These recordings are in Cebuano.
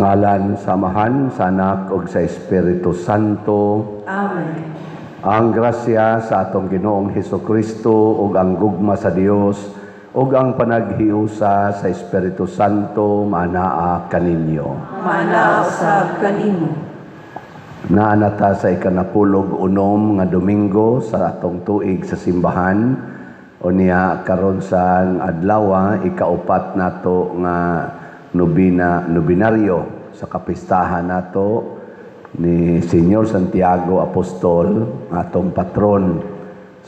Sa ngalan sa Amahan, sa Anak ug sa Espiritu Santo. Amen. Ang grasya sa atong Ginoong Hesus Kristo ug ang gugma sa Dios ug ang panaghiusa sa Espiritu Santo maanaa kaninyo. Maanaa usab kanimo. Naa na ta sa ikanapulog unom nga Domingo sa atong tuig sa simbahan. Unya karon sa adlaw, ikaupat nato nga nobina, nobinaryo sa kapistahan nato ni Senyor Santiago Apostol, atong patron.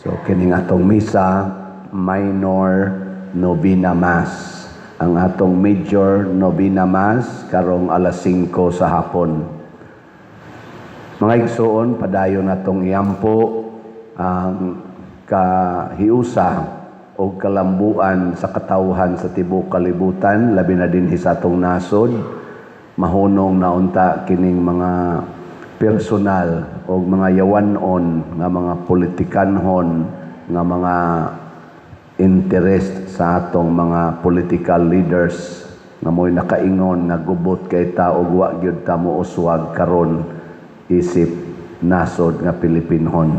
So kining atong misa, minor novena mass. Ang atong major novena mass karong alas 5 sa hapon. Mga igsoon, padayon natong iampo ang kahiusa o kalambuan sa katawhan sa tibuok kalibutan, labi na dinhi sa atong nasod. Mahunong na unta kining mga personal o mga yawanon nga mga politikanhon nga mga interest sa atong mga political leaders nga mo'y nakaingon nga gubot kay ta ug wa gyud ta mouswag karon isip nasod nga Pilipinhon.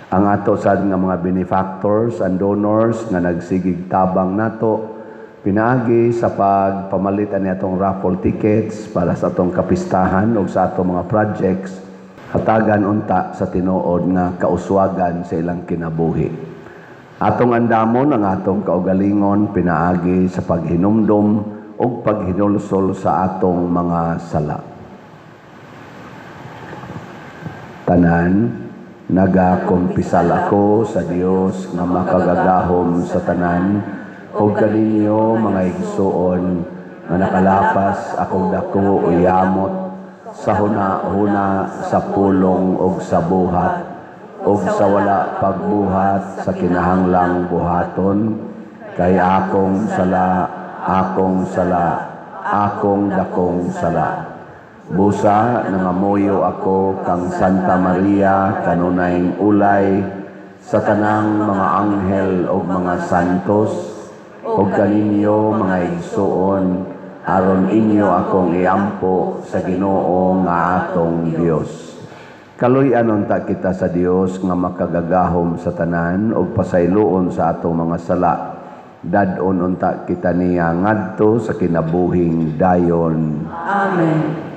Ang ato sad nga mga benefactors and donors nga nagsigig tabang nato pinaagi sa pagpamalit ani atong raffle tickets para sa atong kapistahan ug sa atong mga projects, hatagan unta sa tinuod nga kauswagan sa ilang kinabuhi. Atong andamon ang atong kaugalingon pinaagi sa paghinumdom ug paghinulsol sa atong mga sala. Tanan, nagakumpisal ako sa Dios nga makagagahom sa tanan ug kaninyo, mga igsuon, nga nakalapas akong dako o yamot sa huna-huna, sa pulong ug sa buhat ug sa wala pagbuhat sa kinahanglang buhaton, kay akong sala, akong sala, akong dakong sala. Busa, nangamuyo ako kang Santa Maria, kanunayng ulay, sa tanang mga anghel ug mga santos, ug kaninyo, mga igsuon, aron inyo akong iampo sa Ginoo nga atong Dios. Kaluy-an unta kita sa Dios nga makagagahom sa tanan ug pasayloon sa atong mga sala. Dad-on unta kita niya ngadto sa kinabuhing dayon. Amen.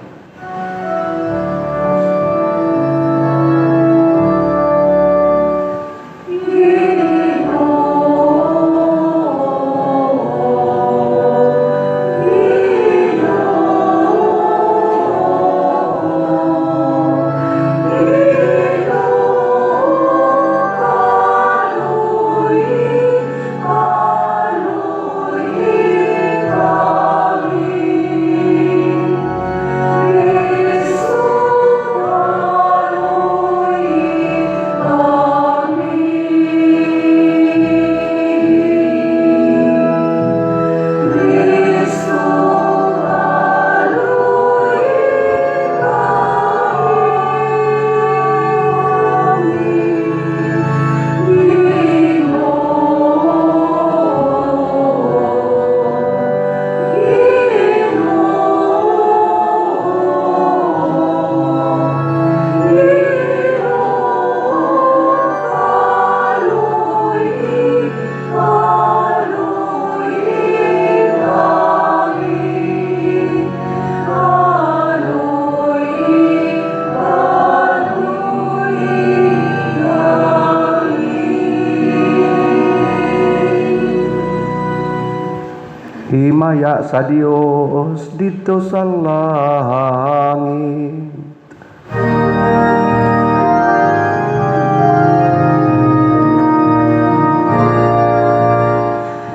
Himaya sa Dios didto sa langit.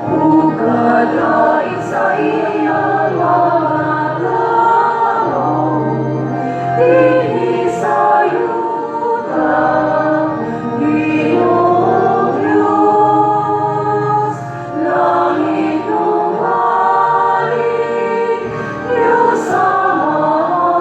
Ug kadaig sa iyang mga tawo dinhi sa yuta, Ginoong Diyos, langit nunghali, Diyos Amahan.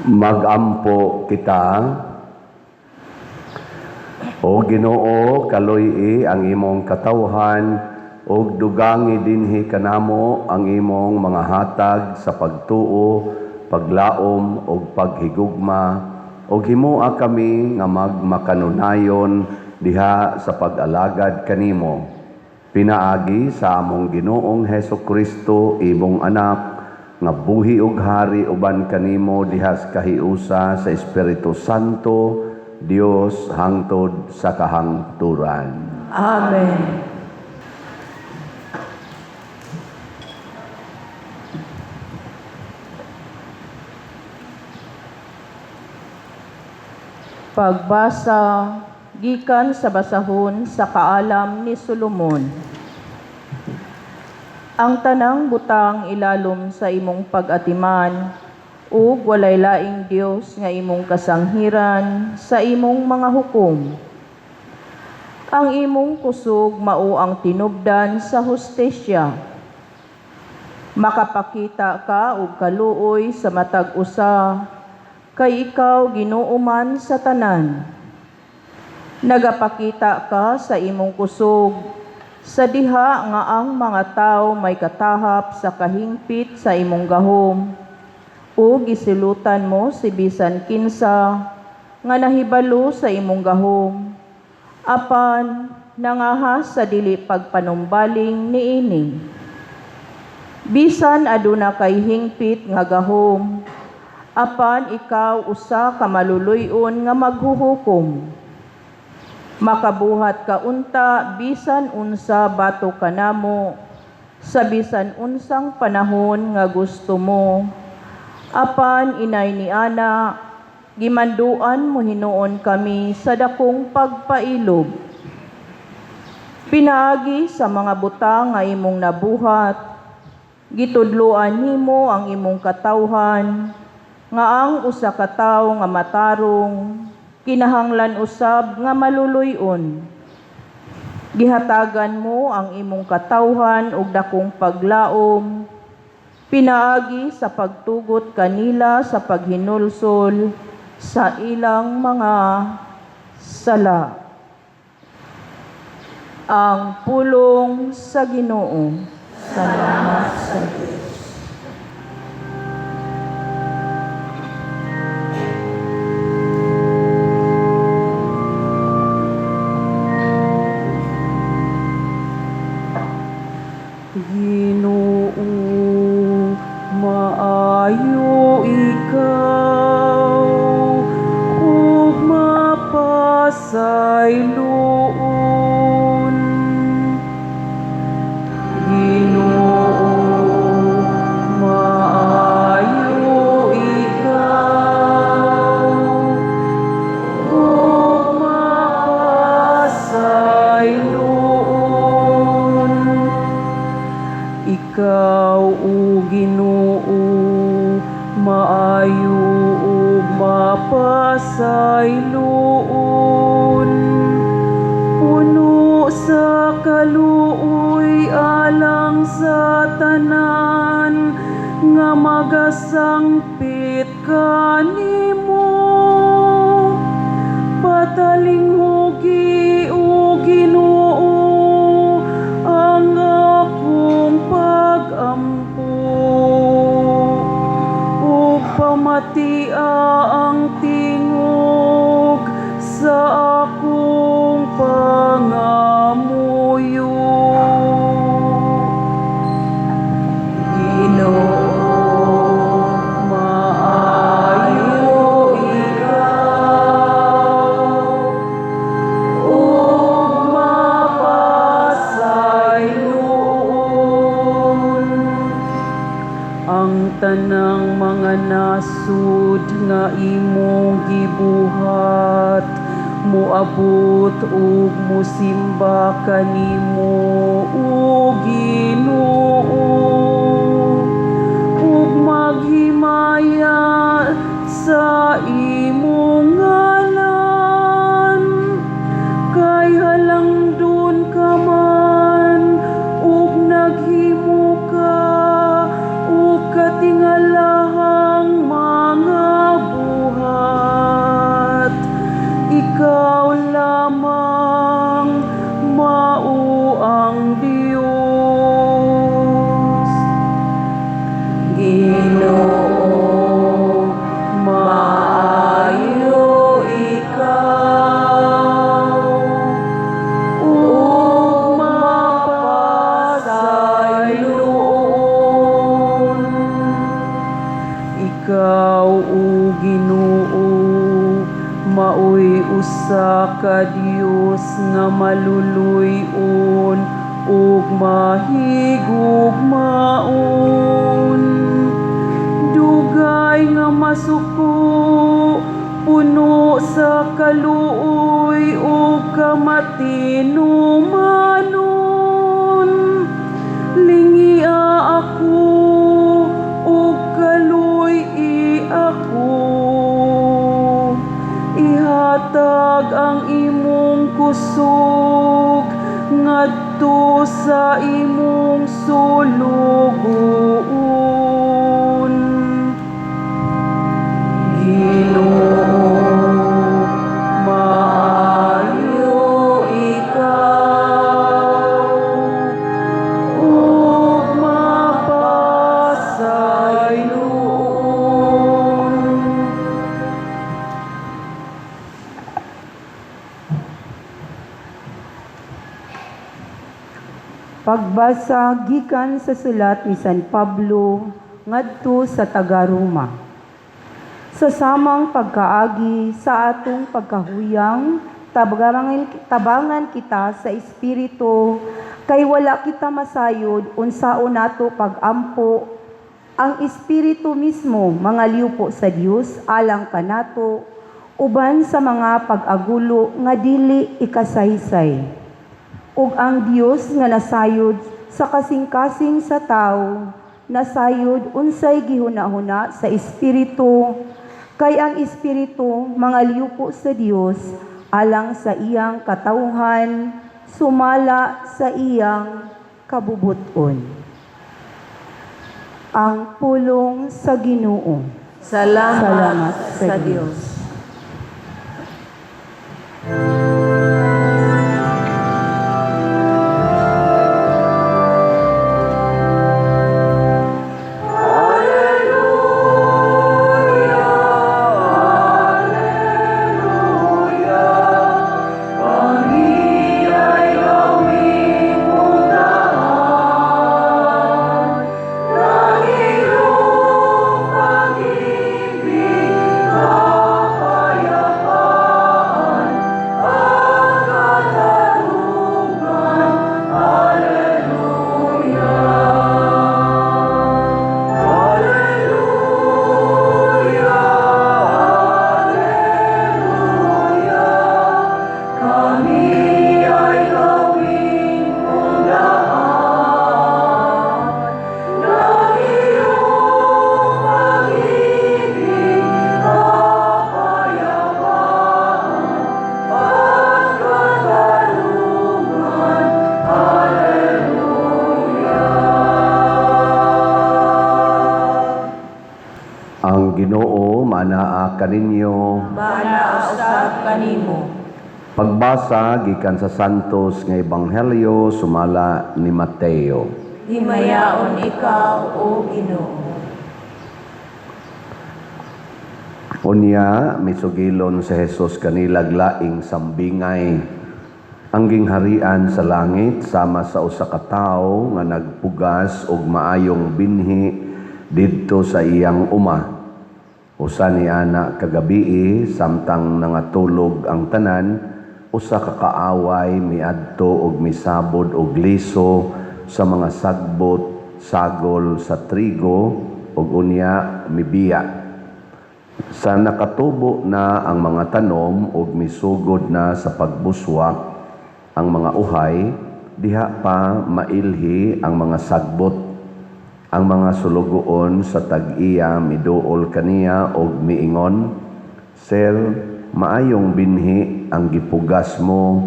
Magampo kita. O Ginoo, kaluy-i ang imong katawhan ug dugangi dinhi kanamo ang imong mga hatag sa pagtuo, paglaom ug paghigugma, ug himoa kami nga magmakanunayon diha sa pag-alagad kanimo. Pinaagi sa among Ginoong Heso Kristo, imong anak, nga buhi ug hari uban kanimo diha sa kahiusa sa Espiritu Santo, Dios, hangtod sa kahangturan. Amen. Pagbasa gikan sa basahon sa Kaalam ni Solomon. Ang tanang butang ilalom sa imong pag-atiman, ug walay laing Dios nga imong kasanghiran sa imong mga hukom. Ang imong kusog mao ang tinubdan sa hustisya. Makapakita ka og kaluoy sa matag usa, kay ikaw Ginoo man sa tanan. Nagapakita ka sa imong kusog sa diha nga ang mga tawo may katahap sa kahingpit sa imong gahom, ug gisilutan mo si bisan kinsa nga nahibalo sa imong gahom, apan nangahas sa dili pagpanumbaling niini. Bisan aduna kay hingpit nga gahom, apan ikaw usa ka maluluy-on nga maghuhukom. Makabuhat ka unta bisan unsa batok kanamo sa bisan unsang panahon nga gusto mo. Apan inay ni ana, gimanduan mo hinuon kami sa dakong pagpailob. Pinaagi sa mga butang nga imong nabuhat, gitudloan nimo ang imong katawhan nga ang usa ka tawo nga matarong kinahanglan usab nga maluluy-on. Gihatagan mo ang imong katawhan og dakong paglaom pinaagi sa pagtugot kanila sa paghinulsol sa ilang mga sala. Ang pulong sa Ginoo. Salamat sa Diyos. Ginoo, maayo ikaw ug mapasayloon. Ginoo, maayo ikaw ug mapasayloon. Ikaw, o Ginoo, maayo ug mapasayloon, puno sa kaluoy alang sa tanan nga magasangpit kanimo. Patalinghugi, o Ginoo, ang akong pag-ampo, ug pamatia ang tingog sa akong pangamuyo. Ginoo, maayo ikaw ug mapasayloon. Ang tanang mga nasud nga imong gibuhat moabot ug mosimba kanimo, o Ginoo, ug maghimaya sa imong ngalan, kay halangdon ka man ug naghimo ka og katingalahang mga Maoy usa ka Dios nga maluluy-on ug mahigugmaon, dugay nga masuko, puno sa kaluoy ug kamatinumanon. Lingia ako ug kaluy-i ako. Ihatag ang imong kusog ngadto sa imong sulugoon. Ginoo, maayo ikaw ug mapasayloon. Pagbasa gikan sa sulat ni San Pablo ngadto sa taga-Roma. Sa samang pagkaagi sa atong pagkahuyang, tabangan kita sa Espiritu, kay wala kita masayod unsaon nato pagampo. Ang Espiritu mismo mangaliwpo sa Dios alang kanato uban sa mga pag-agulo nga dili ikasaysay. Ug ang Dios nga nasayod sa kasing-kasing sa tawo, nasayod unsay gihuna-huna sa Espiritu, kay ang Espiritu mangaliwpo sa Dios alang sa iyang katawhan sumala sa iyang kabubuton. Ang pulong sa Ginoo. Salamat, Salamat sa sa Dios. Ang Ginoo maanaa kaninyo. Maanaa usab kanimo. Pagbasa gikan sa Santos nga Ebanghelyo sumala ni Mateo. Himayaon ikaw, O Ginoo. Unya misugilon si Jesus kanilag laing sambingay. Ang gingharian sa langit sama sa usa ka tawo nga nagpugas og maayong binhi didto sa iyang uma. Usa ni ana kagabii, samtang nangatulog ang tanan, usa ka kaaway miadto og misabod og liso sa mga sagbot sagol sa trigo ug unya mibiya. Sa nakatubo na ang mga tanom ug misugod na sa pagbuswak ang mga uhay, diha pa mailhi ang mga sagbot. Ang mga sulugoon sa tag-iya miduol kaniya og miingon, "Sir, maayong binhi ang gipugas mo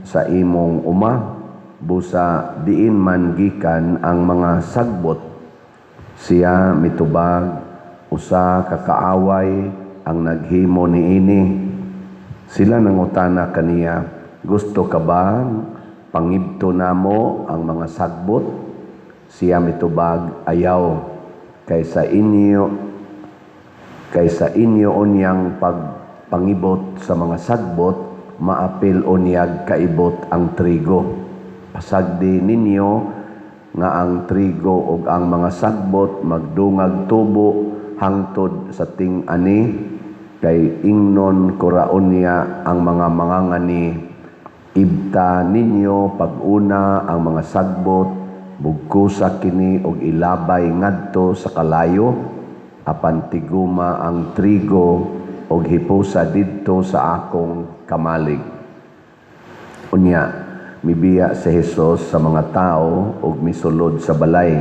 sa imong uma, busa diin man gikan ang mga sagbot?" Siya mitubag, "Usa ka kaaway ang naghimo niini." Sila nangutana kaniya, "Gusto ka ba pangibto namo ang mga sagbot?" Siya mitubag, "Ayaw, kaysa inyo unyang pagpangibot sa mga sagbot, maapil unyag kaibot ang trigo. Pasagdi ninyo nga ang trigo ug ang mga sagbot magdungag tubo hangtod sa ting-ani. Kay ingnon ko ra unya ang mga mangangani, ibta ninyo pag-una ang mga sagbot, bugkosa kini og ilabay ngadto sa kalayo, apan tiguma ang trigo og hipusa didto sa akong kamalig. Unya, mibiya si Jesus sa mga tao ug misulod sa balay.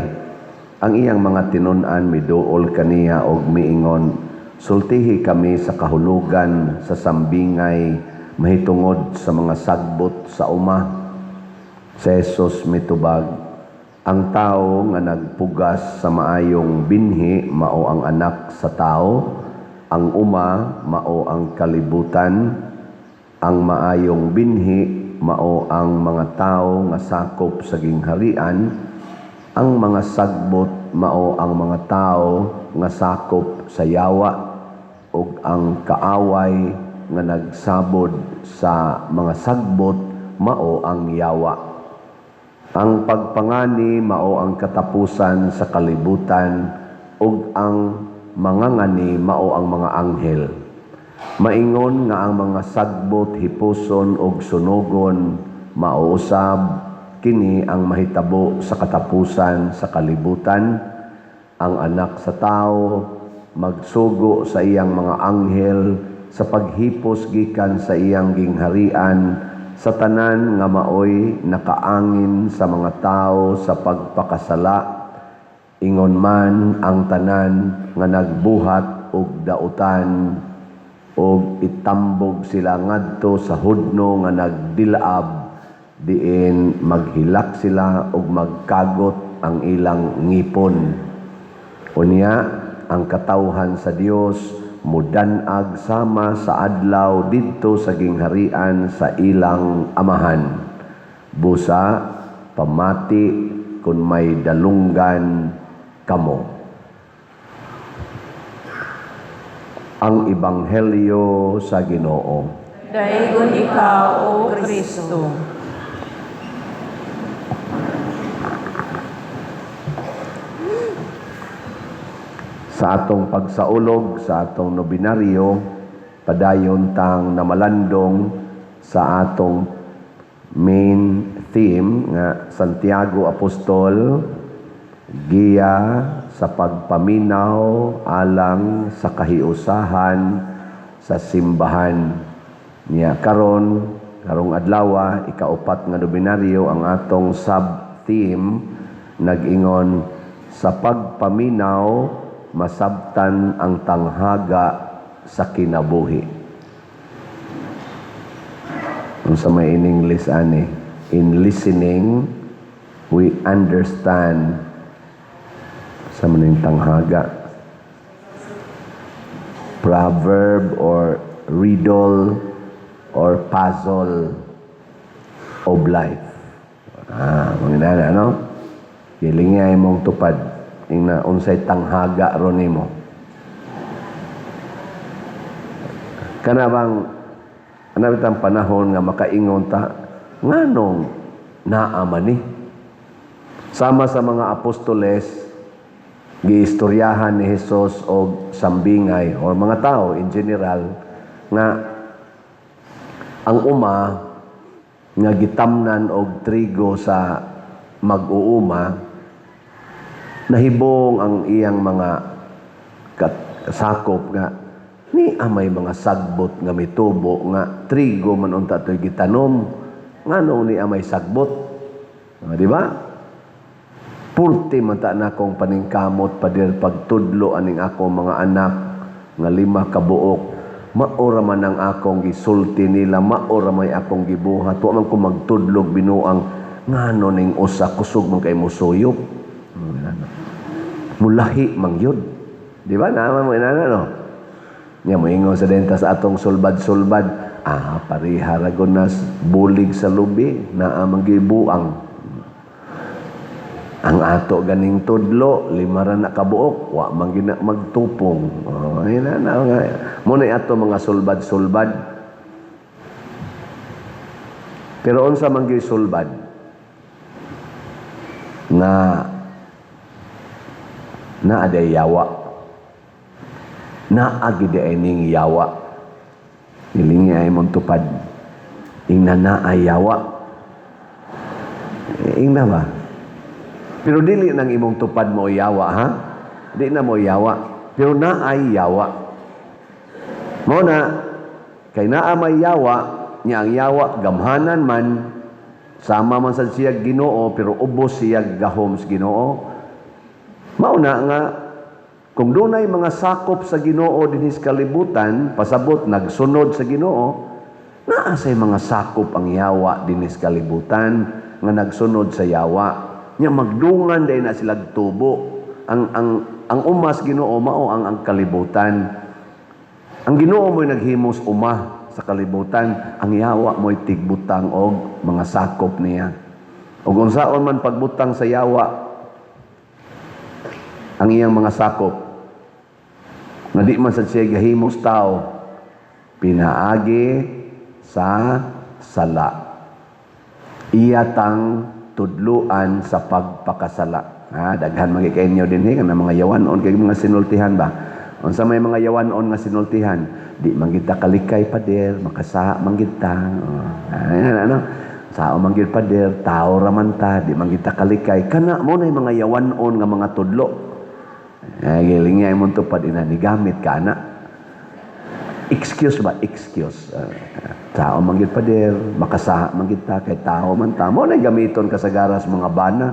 Ang iyang mga tinun-an miduol kaniya og miingon, "Sultihi kami sa kahulugan sa sambingay mahitungod sa mga sagbot sa uma." Si Jesus mitubag, "Ang tao nga nagpugas sa maayong binhi mao ang Anak sa Tao, ang uma mao ang kalibutan, ang maayong binhi mao ang mga tao nga sakop sa gingharian, ang mga sagbot mao ang mga tao nga sakop sa yawa, ug ang kaaway nga nagsabod sa mga sagbot mao ang yawa. Ang pagpangani mao ang katapusan sa kalibutan, ug ang mangangani mao ang mga anghel. Maingon nga ang mga sagbot hipuson og sunugon, mao usab kini ang mahitabo sa katapusan sa kalibutan. Ang Anak sa Tao magsugo sa iyang mga anghel sa paghipos gikan sa iyang gingharian sa tanan nga maoy nakaangin sa mga tao sa pagpakasala, ingon man ang tanan nga nagbuhat og dautan, og itambog sila ngadto sa hudno nga nagdilaab, diin maghilak sila og magkagot ang ilang ngipon. Unya ang katawhan sa Dios mudan-ag sama sa adlaw didto sa gingharian sa ilang Amahan. Busa pamati kun may dalunggan kamo." Ang Ebanghelyo sa Ginoo. Daygon ikaw, O Kristo. Sa atong pagsaulog, sa atong nobinaryo, padayon tang namalandong sa atong main theme nga Santiago Apostol, giya sa pagpaminaw alang sa kahiusahan sa simbahan. Niya karon, karong adlawa, ikaupat nga nobinaryo, ang atong sub-theme nag-ingon sa pagpaminaw masabtan ang tanghaga sa kinabuhi. Unsa may in English ani? In listening we understand sa maning tanghaga. Proverb or riddle or puzzle of life. Mga nana, no? Gilingi mong tupad ingna unsay tanghaga ron nimo. Kana bang ana bitang panahon nga makaingon ta nganong naa man ni? Sama sa mga apostoles, giistoryahan ni Jesus og sambingay or mga tao in general nga ang uma nga gitamnan og trigo sa mag-uuma, nahibong ang iyang mga sakop nga ni amay mga sagbot nga mitubo nga trigo man unta to'y gitanom, nganong ni amay sagbot? Di ba? Purti man ta na akong paningkamot padir pagtudlo aning akong mga anak nga 5 ka buok. Maora man ang akong gisulti nila, maora may akong gibuhat. Wa man ko magtudlog binuang ngano ning usa kusog man kay mosuyop. Mulahi man gyud. Di ba? Naman mo inana, no? Nya moingon sa denta sa atong sulbad-sulbad, pareha ra gud nas bulig sa lubi, naa man gyud buang. Ang ato ganing tudlo, 5 ra na kabuok, wa man gyud na magtupong. Oh, ayun na, na, nga. Muna ato mga sulbad-sulbad. Pero unsa man gyud sulbad? Nga naa day yawa. Naa gid ning yawa. Ilingi ay mong tupad. Ingna naay yawa. Eh, ingna ba? Pero dili nang imong tupad mo yawa, ha? Di na mo yawa. Pero naay yawa. Mao na, kay naa may yawa, nya ang yawa gamhanan man, sama man sad siya Ginoo, pero ubos siya gahom sa Ginoo. Mao na nga kung dunay mga sakop sa Ginoo dinhi sa kalibutan, pasabot nagsunod sa Ginoo, naa say mga sakop ang yawa dinhi sa kalibutan nga nagsunod sa yawa. Nya magdungan day na sila tubo. Ang umas Ginoo mao ang kalibutan. Ang Ginoo mo'y naghimos uma sa kalibutan, ang yawa mo'y tigbutang og mga sakop niya. Ug unsaon man pagbutang sa yawa ang iyang mga sakop, nga di man sad siya gahimos tao, pinaagi sa sala. Iya tang tudluan sa pagpakasala. Ha, daghan man kay inyo dinhi kana mga yawanon kay mga sinultihan ba. Unsa may mga yawanon nga sinultihan? Di man kita kalikay, pader, makasaha man kita. Oh, ano? Sao man gyud, pader, tao ra man ta, di man kita kalikay. Kana mo na mga yawanon nga mga tudlo. Ay, giling nga imong tupad ina ni gamit ka na. Excuse ba? Excuse. Tao man gyud, pader, makasaha man kita kay tao man ta. Mo na gamiton kasagaras mga bana.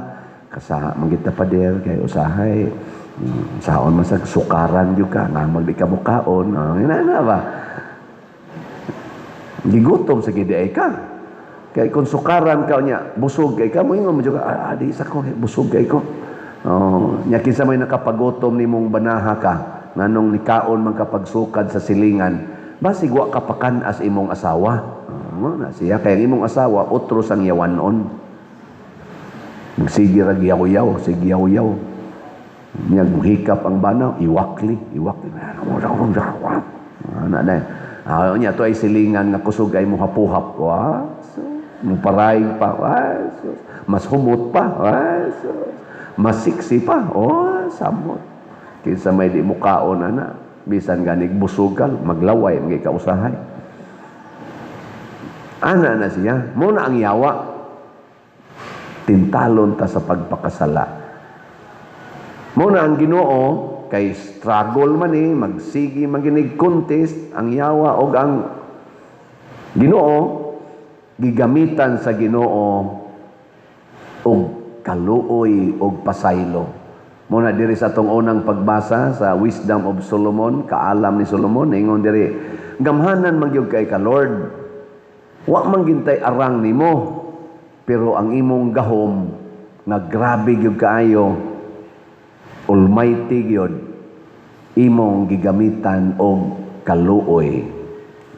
Kasaha man kita, pader, kay usahay. Saon man sa sukaran gyud ka, nga magdi ka mukaon. Ina na ba? Gigutom sa gid ay ka. Kay kung sukaran ka niya, busog kay ka, moingon mo jud ka, ah, di sa ko, busog kay ko. Oh, nya kinsa may nakapagutom nimong banaha ka, nganong nikaon man kapagsukad sa silingan, basig wa ka pakan-as imong asawa. Oh, na siya kay ang imong asawa otro sang yawanon. Magsige ra yaw-yaw, sige yaw-yaw. Nya muhikap ang bana, iwakli, iwakli. Ana na. Ah, nya to ay silingan nga kusog ay muhapuhap. Wa, so, muparay pa. Wa, sus. Mas humot pa. Wa, sus. Mas sexy pa. Oh, samot. Kinsa may di mukaon ana, bisan ganig busugal, maglaway mga kausahay. Ana na siya. Mo na ang yawa. Tintalon ta sa pagpakasala. Mo na ang Ginoo kay struggle man eh, magsigi maginig contest ang yawa og ang Ginoo, gigamitan sa Ginoo og kaluoy og pasaylo. Mo na diri sa atong unang pagbasa sa Wisdom of Solomon, kaalam ni Solomon, ingon diri, gamhanan man gyud kay ka, Lord. Wa man gintay arang nimo, pero ang imong gahom nga grabe gyud kaayo, almighty gyud, imong gigamitan og kaluoy.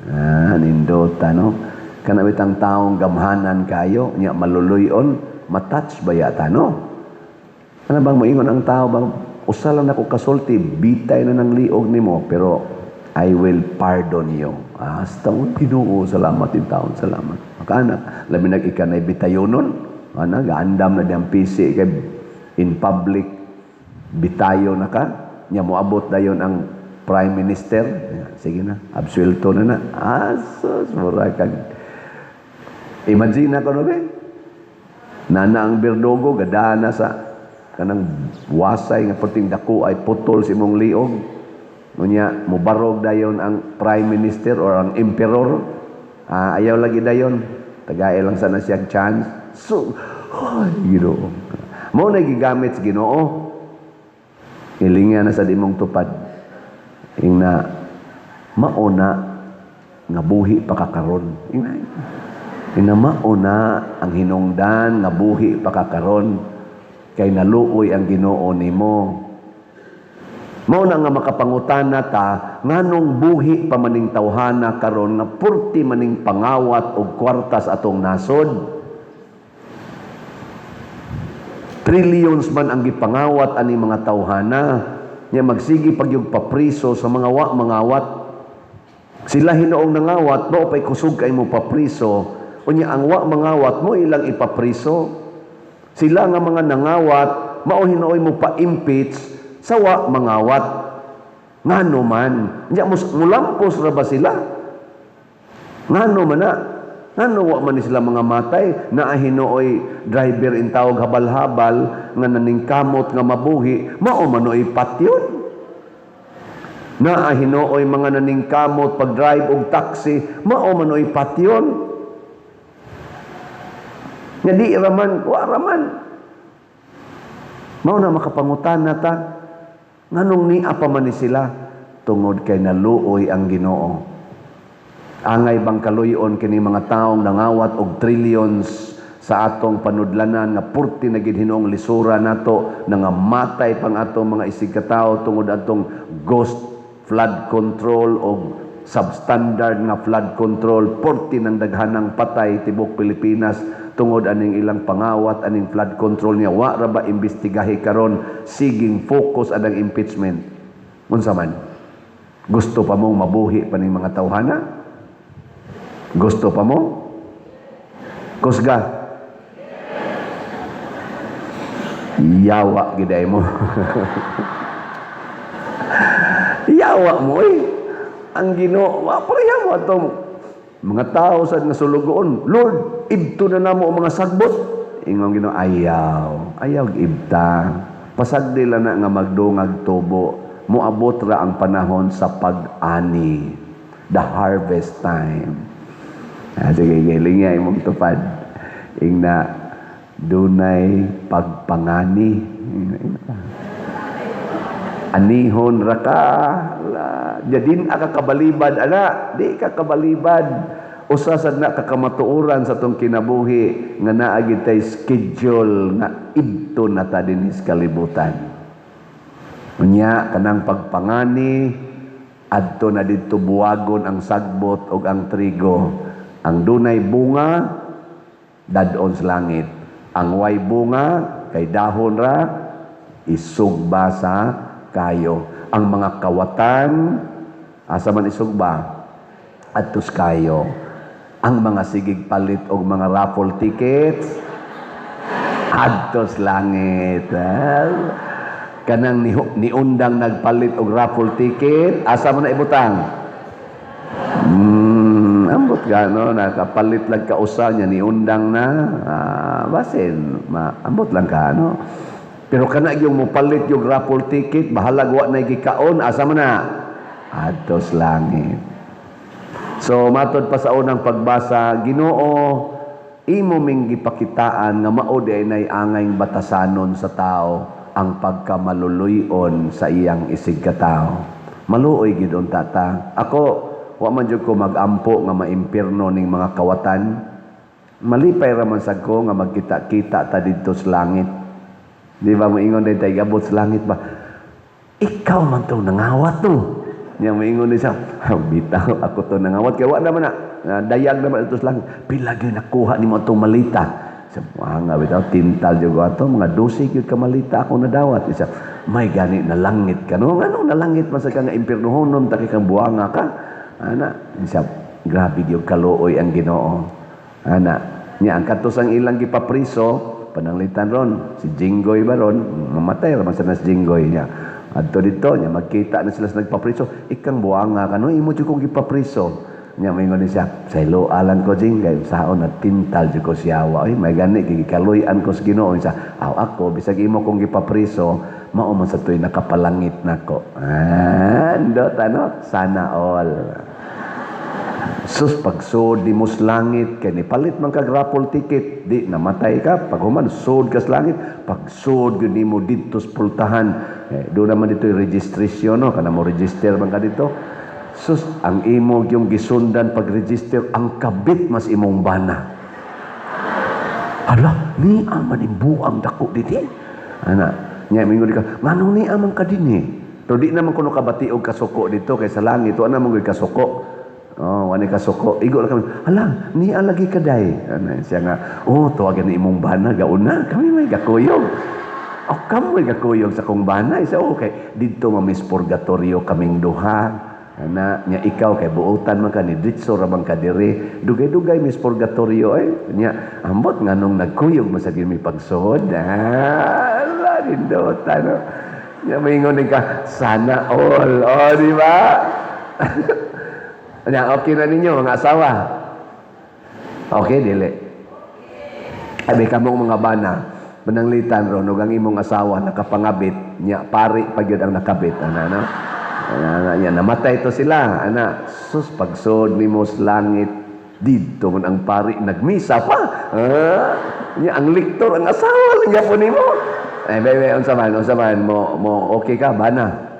Ah, nindota, no? Kana bitang taong gamhanan kayo, nya maluluyon, matouch ba yata, no? Ano bang moingon ang tao bang usa lang nako kasulti, bitay na ng liog nimo, pero I will pardon you. Ah, hasta mo Ginoo, salamat in taon, salamat. Makaanak, labi nag ika na bitayonon, ana gaandam na diyang PC kay in public bitayo na ka, nya moabot dayon ang prime minister. Sige na, absuelto na na. Asos, mura kag imagine ako no be? Nana ang berdogo, gadana sa kanang wasay nga perting dako ay putol sa imong liog. Unya, mubarog dayon ang prime minister or ang emperor. Ah, ayaw lagi dayon. Tagay lang sana siya chance. So, ay, Ginoo. Mo na gigamit sa Ginoo. Ilinga na sa imong tupad. Ingna mauna nga buhi pa ka karon. Ingna, ingna mauna ang hinungdan nga buhi pa ka karon kay naluoy ang Ginoo nimo. Mao na nga makapangutana ta nganong buhi pa maning tawhana karon nga purti maning pangawat og kwarta sa atong nasod. Trillions man ang gipangawat ani mga tawhana nya magsige pagyug papriso sa mga wa mangawat. Sila hinuong nangawat mao pay kusog kay mo papriso, unya ang wa mangawat mo ilang ipapriso. Sila nga mga nangawat mao hinuoy mo pa-impeach sa wa mangawat. Ngano man? Nya mulampos ra ba sila? Ngano man na? Ngano wa man ni sila mga matay? Naa hinuoy driver intawog habal-habal nga naningkamot nga mabuhi, mao man oy patyon. Naa hinuoy mga naningkamot pag-drive og taxi, mao man oy patyon. Nga di raman, wa raman. Mao na makapangutana ta, nganong nia pa man ni sila? Tungod kay naluoy ang Ginoo. Angay bang kaluyon kini mga taong nangawat og trillions sa atong panudlanan nga purti na gid hinuong lisura nato, nangamatay pang atong mga isig katawo tungod atong ghost flood control og substandard nga flood control? Purti ng daghanang patay tibok Pilipinas tungod aning ilang pangawat aning flood control niya. Wa ra ba imbestigahi karon? Siging focus anang impeachment. Unsa man, gusto pa mong mabuhi pa ning mga tawhana? Gusto pa mo? Kusga. Yawa giday mo. Yawa mo eh. Ang Ginoo, wa pareha mo atong mga tao sa nga sulugoon. "Lord, ibto na namo ang mga sagbot." Ingong Ginoo, "Ayaw. Ayaw ibta. Pasagdi lang na nga magdungag tubo. Moabot ra ang panahon sa pag-ani. The harvest time." Ah, sige, giling imong tupad. Ingna, "Dunay pagpangani." Anihon ra ka. Jadin ka kabalibad, ana. Di ka kabalibad. Usa sad na kakamatuoran sa tong kinabuhi nga naa gid tay schedule nga ibto na ta dinhi sa kalibutan. Unya kanang pagpangani, adto na didto buwagon ang sagbot ug ang trigo. Ang dunay bunga dad-on sa langit. Ang way bunga kay dahon ra, isugba sa kayo. Ang mga kawatan asa man isugba? Adto sa kayo. Ang mga sigig palit og mga raffle tickets adto sa langit. Ah, kanang niundang nagpalit og raffle ticket, asa man na ibutang? Ambot ka, no? Nakapalit lang ka usa niya, niundang na. Ah, basin, ambot lang ka, no? Pero kana yung mopalit yung raffle ticket, bahalag wa na gikaon, asa man na? Adto sa langit. So, matod pa sa unang pagbasa, Ginoo, imo ming gipakitaan nga mao di ay nay angay batasanon sa tao ang pagkamaluluyon sa iyang isig katao. Maluoy gid unta ta. Ako, wa man jud ko mag-ampo nga maimpirno ning mga kawatan. Malipay ra man sad ko nga magkita-kita ta didto sa langit. Di ba moingon din tayo gabot sa langit ba? "Ikaw man tong nangawat to." Niya moingon din siya, "Bitaw ako to nangawat." Kaya wa naman na, dayag naman ito sa langit. "Pila gyud nakuha nimo atong malita?" Sa mga bitaw, tintal jud ato, mga 12 gyud ka malita ako nadawat. Isa, "May gani nalangit ka, no? Nganong nalangit man sa ka nga impirnohonon ta kay kang buanga ka?" Ana, isa, grabe gyud kaluoy ang Ginoo. Ana, niya ang katos ang ilang gipapriso, pananglitan ron, si Jinggoy ba ron, mamatay ra man sa nas Jinggoy niya. Adto dito, niya magkita na sila sa nagpapriso, "Ikang buanga ka, no, imo jud kong gipapriso." Niya moingon ni siya, "Saylo alan ko, Jing, kay saon na tintal jud ko siyawa. Oy, may gani gikaluy-an ko sa Ginoo." Siya, "Aw ako bisag imo kong gipapriso, mao man sa tuy nakapalangit nako." Ah, ndot ano, sana all. Sus, pagsud di mo sa langit, kay nipalit man kag raffle ticket, di namatay ka, pag human, sud ka sa langit, pagsud gyud nimo didto sa pultahan, eh, doon naman dito yung registration, no? Kana mo register man ka dito. Sus, ang imo yung gisundan pag-register, ang kabit mas imong bana. "Hala, ni man buang dako dinhi." Ana, nya mingon ka, "Nganong ni man ka dinhi?" Pero di naman kuno kabati og kasuko dito kay sa langit wa naman gyud kasuko. Oh, wani kasuko. Igo lang kami. "Hala, ni lagi kaday." Ana siya nga, "Oh, tuwagan ni imong bana gauna. Kami may gakuyog." "Oh, kamo may gakuyog sa kong bana." Isa, "Okay. Didto mamis purgatorio kaming duha. Ana, nya ikaw kay buotan man ka ni ditso ra man ka diri. Dugay-dugay mis purgatorio eh." Nya ambot nganong nagkuyog man sa mi pagsuod. Ah, ala nindot ano. Nya moingon din ka, "Sana all." Oh, di ba? Nya, okay na ninyo, mga asawa? Okay, dili? Abi kamong mga bana, mananglitan ron, ug ang imong asawa nakapangabit, nya pari pa gyud ang nakabit, ana, no? Ana, ana, nya namatay to sila, ana, sus, pagsod nimo sa langit, didto man ang pari nagmisa pa. Ah, nya ang liktor ang asawa lang gyapon nimo. Eh, bebe, unsa man, mo okay ka, bana?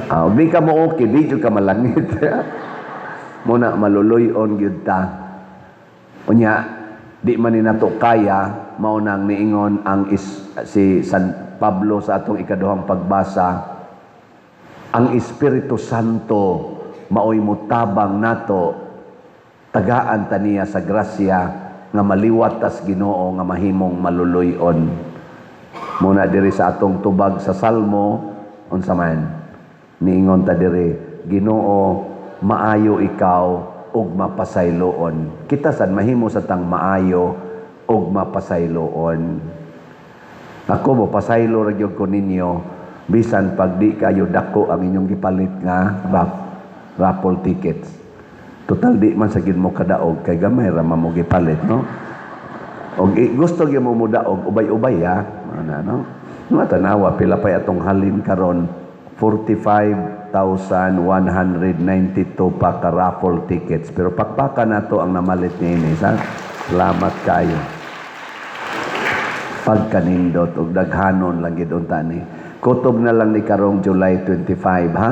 Ah, di ka mo okay, di jud ka malangit. Muna maluluy-on gyud ta. Unya, di man ni nato kaya, mao nang niingon ang si San Pablo sa atong ikaduhang pagbasa, ang Espiritu Santo maoy mutabang nato, tagaan ta niya sa grasya nga maliwat tas Ginoo nga mahimong maluluy-on. Muna diri sa atong tubag sa Salmo, unsa man niingon ta diri? "Ginoo, maayo ikaw ug mapasayloon." Kita sad mahimo sa tang maayo ug mapasayloon. Ako mo pasaylo ra gyud ko ninyo bisan pag di kayo dako ang inyong gipalit nga raffle tickets. Total di man sa gid mo kadaog kay gamay ra man mo gipalit, no? Og gusto gyud mo mudaog, ubay-ubay ha. Ana, no? Matanawa pila pay atong halin karon, 45,192 pa ka raffle tickets. Pero pakpakan nato ang namalit niini sa. Salamat kayo. Pagkanindot og daghanon lang gid unta ni. Kutob na lang ni karong July 25 ha.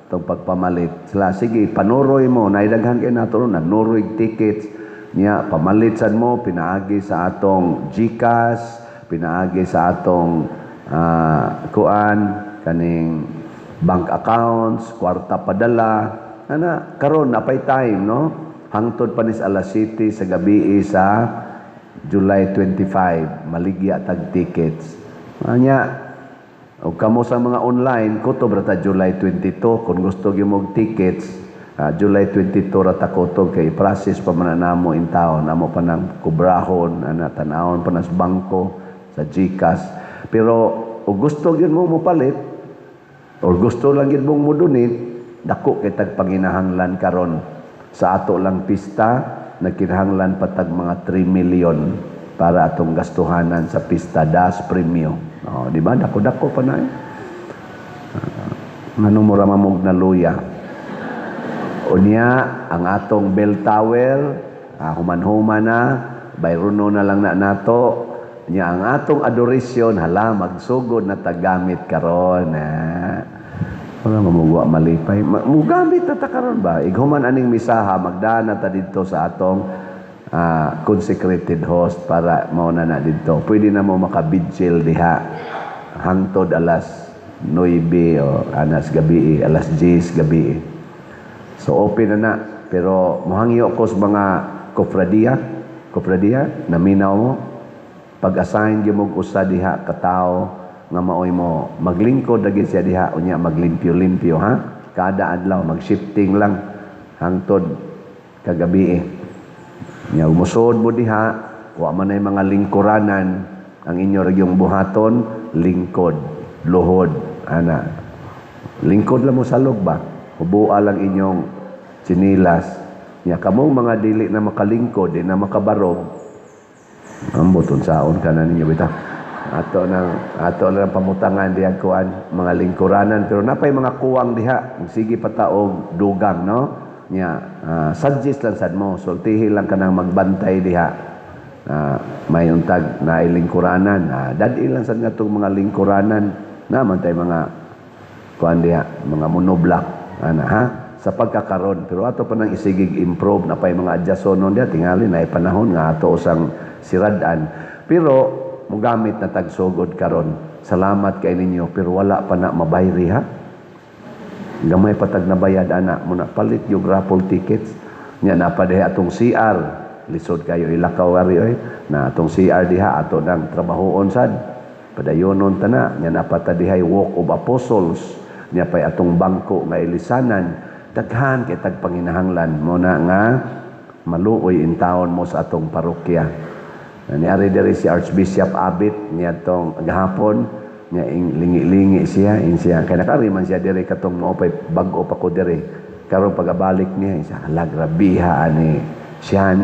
Itong pagpamalit. Sila, sige, panuroy mo. Naidaghan kay nato ron, nagnuroy tickets. Niya, pamalit sad mo, pinaagi sa atong GCash, pinaagi sa atong kuan, kaning bank accounts, kwarta padala. Ana, karon napay time, no? Hangtod pa nis alas 7 sa gabi sa July 25, maligya tag tickets. Anya, o kamo sa mga online, kutob ra ta July 22 kung gusto gyud mo og tickets, July 22 ra ta kutob kay process pa man na namo in town, amo pa nang kubrahon, ana, tanawon pa nas bangko sa GCash. Pero og gusto gyud mo mopalit or gusto lang gyud mong mo-donate, dako kay tag panginahanglan karon. Sa ato lang pista, nagkinahanglan pa tag mga 3 million para atong gastuhanan sa pista das premyo. Oh, di ba? Dako-dako pa na eh. Ngano mo ra mamog na luya. Unya, ang atong bell tower, human-human na, bayrono na lang na nato. Nya ang atong adoration, hala, magsugod na tagamit karon. Ah. Wala mamugwa malipay. Mugamit na ta karon ba? Ighuman aning misaha, magdana ta didto sa atong consecrated host para mao na na didto. Pwede na mo makabigil diha hangtod alas 9 o anas gabi, alas 10 gabi. So open na na pero mohangyo ko sa mga kofradiya, kofradiya naminaw mo pag-assign gyud mo usa diha ka tawo nga maoy mo maglingkod lagi siya diha, unya maglimpyo-limpyo ha, kada adlaw mag-shifting lang hangtod kagabi. Nya musod mo diha, wa man ay mga lingkuranan, ang inyo ra yung buhaton lingkod, luhod ana, lingkod lang mo salog ba, hubua lang inyong tsinilas. Nya kamong mga dili na makalingkod, di na makabarog, ambot unsaon ka na ninyo bitaw. Ato lang pamutangan diha kuan mga lingkuranan, pero napay mga kuwang diha, sige pataog dugang, no? Nya suggest lang sad mo, sultihi lang kanang magbantay diha. May untag na lingkuranan, dad-i lang sad ngatong mga lingkuranan naman tay mga kuan diha, mga monoblak ana ha sa pagkakaron, pero ato pa nang isigig improve, napay mga adjasonon diha, tingali na panahon nga ato usang sirad-an, pero mugamit na tagsugod karon. Salamat kay ninyo, pero wala pa na mabayri ha, gamay pa tag nabayad ana muna palit yung raffle tickets. Nya napa diha atong CR, lisod kayo ilakaw ari oy, na atong CR diha ato nang trabahoon sad, padayonon ta na. Nya napa ta dihay Walk of Apostles, nya pay atong bangko nga ilisanan, daghan kay tag panginahanglan mo na nga maluoy in taon mo sa atong parokya. Niari diri si Archbishop Abit niadtong gahapon. Nya lingi-lingi siya, in siya kay nakari man siya diri katong mao pay bag-o pa ko diri. Karon pagabalik niya siya, "Hala, grabiha ani siyan."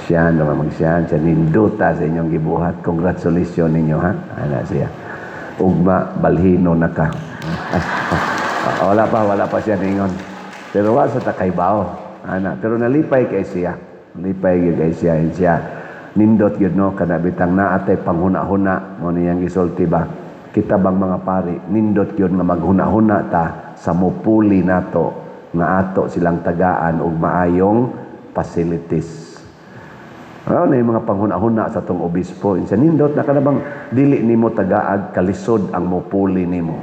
Siyan naman magsiyan siya, "Nindota sa inyong gibuhat. Congratulations ninyo, ha." Ana siya. "Ugma balhino na ka." Wala pa, wala pa siya ningon. Pero wa sa takaybaw. Ana, pero nalipay kay siya. Nalipay gyud kay siya siya. Nindot gyud, no, kana bitang naa tay panghuna-huna mo niyang gisulti ba. Kita bang mga pari, nindot gyud nga maghuna-huna ta sa mupuli nato nga ato silang tagaan og maayong facilities. Ano na yung mga panghuna-huna sa tong obispo? Insa nindot na kana bang dili nimo tagaag kalisod ang mupuli nimo.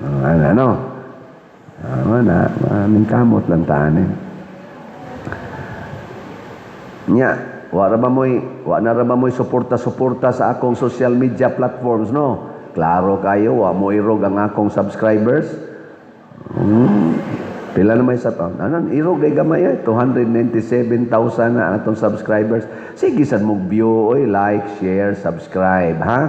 Ano, ano? Ano na, kamot lang taan eh. Nya, wa na ra ba mo'y suporta-suporta sa akong social media platforms, no? Klaro kayo, wa mo irog ang akong subscribers. Pila na may sa taon? Ano, irog day gamay ay 297,000 na atong subscribers. Sige sad mo view oy, like, share, subscribe, ha?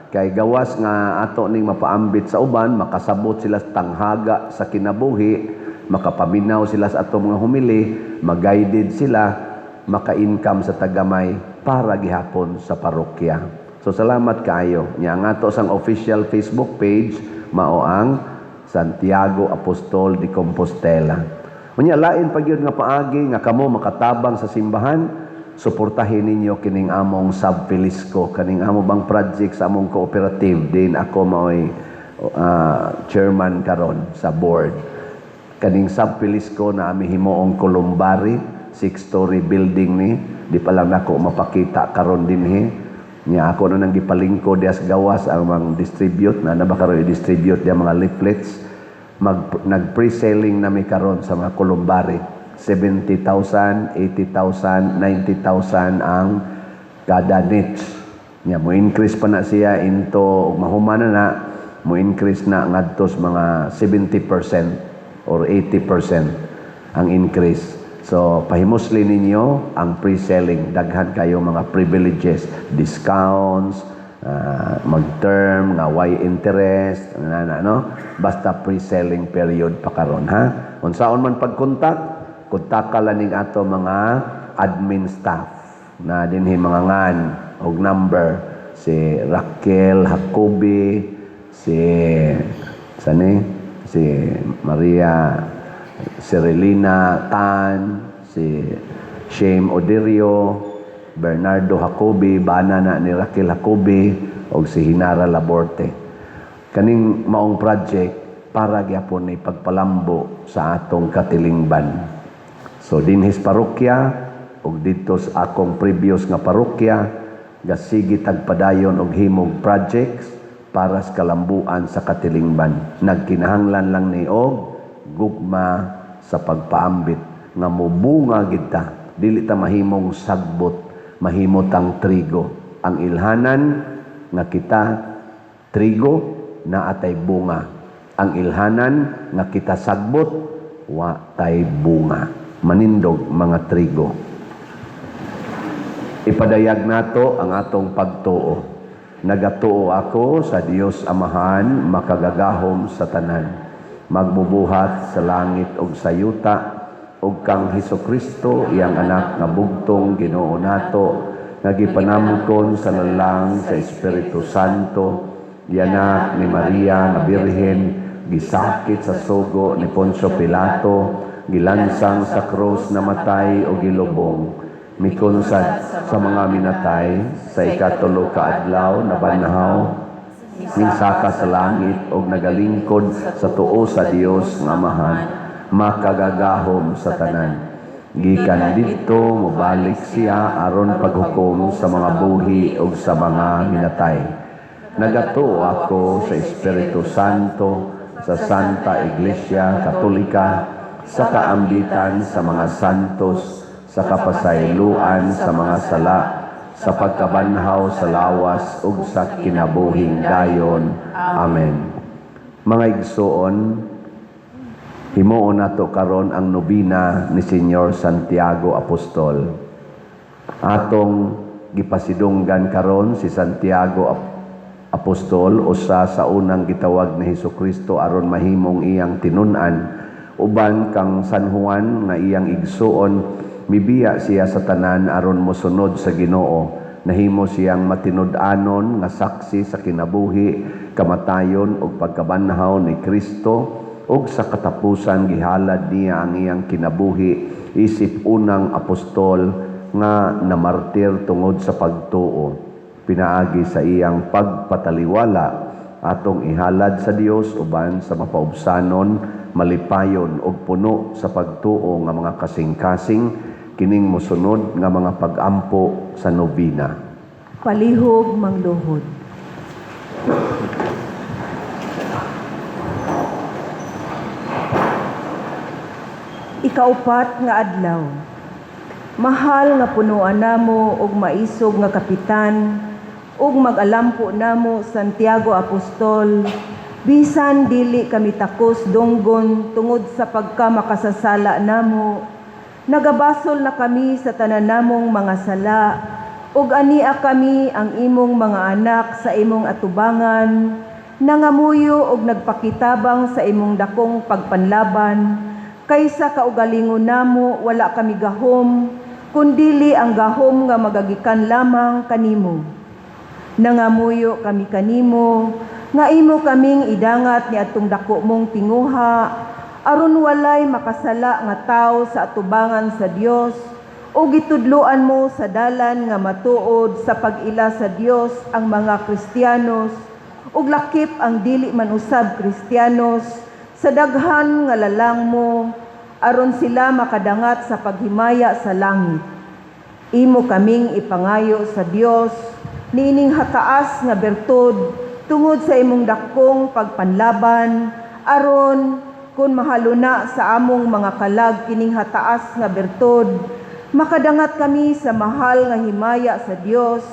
Kay gawas nga ato ning mapaambit sa uban, makasabot sila sa tanghaga sa kinabuhi, makapaminaw sila sa atong mga homily, mag-guided sila, maka-income sa tagamay para gihapon sa parokya. So salamat kaayo. Nya ang ato sang official Facebook page mao ang Santiago Apostol de Compostela. Unya, lain pa gyud nga paagi nga kamo makatabang sa simbahan, suportahin ninyo kining among Sub Felisco, kaning amo bang project sa among cooperative din ako maoy chairman karon sa board. Kaning Sub Felisco na ami himuong columbary, six-story building ni, di pa lang nako mapakita karon dinhi. Nya ako na nang gipalingko dias gawas ang mga distribute na na ba karon i-distribute diya mga leaflets. Nag pre-selling nami karon sa mga columbary. 70,000, 80,000, 90,000 ang kada niche. Nya mo increase pa na siya into ug mahuman na na mo increase na ngadto sa mga 70% or 80% ang increase. So, pahimusli ninyo ang pre-selling. Daghan kayo mga privileges, discounts, mag-term, nga way interest, na, na, no? Basta pre-selling period pa karon, ha? Unsaon man pag-contact, kontaka lang ning ato mga admin staff na dinhi mga ngan og number si Raquel Jacobi, si sani, si Maria Serelina Tan, si Shame Odirio, Bernardo Jacobi, bana na ni Raquel Jacobi, og si Hinara Laborte. Kaning maong project para gyapon ni pagpalambo sa atong katilingban. So dinhis parokya ug didto sa akong previous nga parokya, gasigi tagpadayon og himog projects para sa kalambuan sa katilingban. Nagkinahanglan lang ni og gugma sa pagpaambit nga mubunga gid ta. Dili ta mahimong sagbot, mahimo tang trigo. Ang ilhanan nga kita trigo, naa tay bunga. Ang ilhanan nga kita sagbot, wa tay bunga. Manindog mga trigo. Ipadayag nato ang atong pagtuo. Nagatuo ako sa Dios Amahan, makagagahom sa tanan, magbubuhat sa langit ug sa yuta, ug kang Hesus Kristo, iyang anak nga bugtong Ginoo nato, nga gipanamkon sa lalang sa Espiritu Santo, gianak ni Maria nga Birhen, gisakit sa sugo ni Poncio Pilato, gilansang sa krus, namatay o gilubong, mikunsad sa mga minatay, sa ikatulo ka adlaw nabanhaw, minsaka sa langit og nagalingkod sa tuo sa Dios nga Amahan, makagagahom sa tanan. Gikan didto mobalik siya aron paghukom sa mga buhi ug sa mga minatay. Nagatuo ako sa Espiritu Santo, sa Santa Iglesia Katolika, sa kaambitan sa mga santos, sa kapasayloan sa mga sala, sa pagkabanhaw sa lawas ug sa kinabuhing dayon. Amen. Mga igsoon, himuon nato karon ang nobina ni Señor Santiago Apostol. Atong gipasidunggan karon si Santiago. Apostol, usa sa unang gitawag ni Hesukristo aron mahimong iyang tinun-an, uban kang San Juan nga iyang igsuon, mibiya siya sa tanan aron mosunod sa Ginoo. Nahimo siyang matinud-anon nga saksi sa kinabuhi, kamatayon ug pagkabanhaw ni Kristo, ug sa katapusan gihalad niya ang iyang kinabuhi isip unang apostol nga namartir tungod sa pagtuo. Pinaagi sa iyang pagpataliwala atong ihalad sa Dios uban sa mapaubsanon, malipayon ug puno sa pagtuo nga mga kasing-kasing kining mosunod nga mga pag-ampo sa nobena. Palihog mangluhod. Ikaupat nga adlaw. Mahal nga punuan namo og maisog nga kapitan ug mag-alampo namo Santiago Apostol, bisan dili kami takos dunggon tungod sa pagkamakasasala namo, nagabasol na kami sa tanan namong mga sala, ug ania kami ang imong mga anak sa imong atubangan, nangamuyo og nagpakitabang sa imong dakong pagpanlaban, kaysa kaugalingon namo wala kami gahom, kundili ang gahom nga magagikan lamang kanimo. Nangamuyo kami kanimo, nga imo kaming idangat ni atong dako mong tinguha, aron walay makasala nga tawo sa atubangan sa Dios, o gitudloan mo sa dalan nga matuod sa pag-ila sa Dios ang mga Kristiyanos, ug lakip ang dili man usab Kristiyanos, sa daghan nga lalang mo, aron sila makadangat sa paghimaya sa langit. Imo kaming ipangayo sa Dios niining hataas nga bertud tungod sa imong dakong pagpanlaban, aron kun mahaluna sa among mga kalag kining hataas nga bertud, makadangat kami sa mahal nga himaya sa Dios,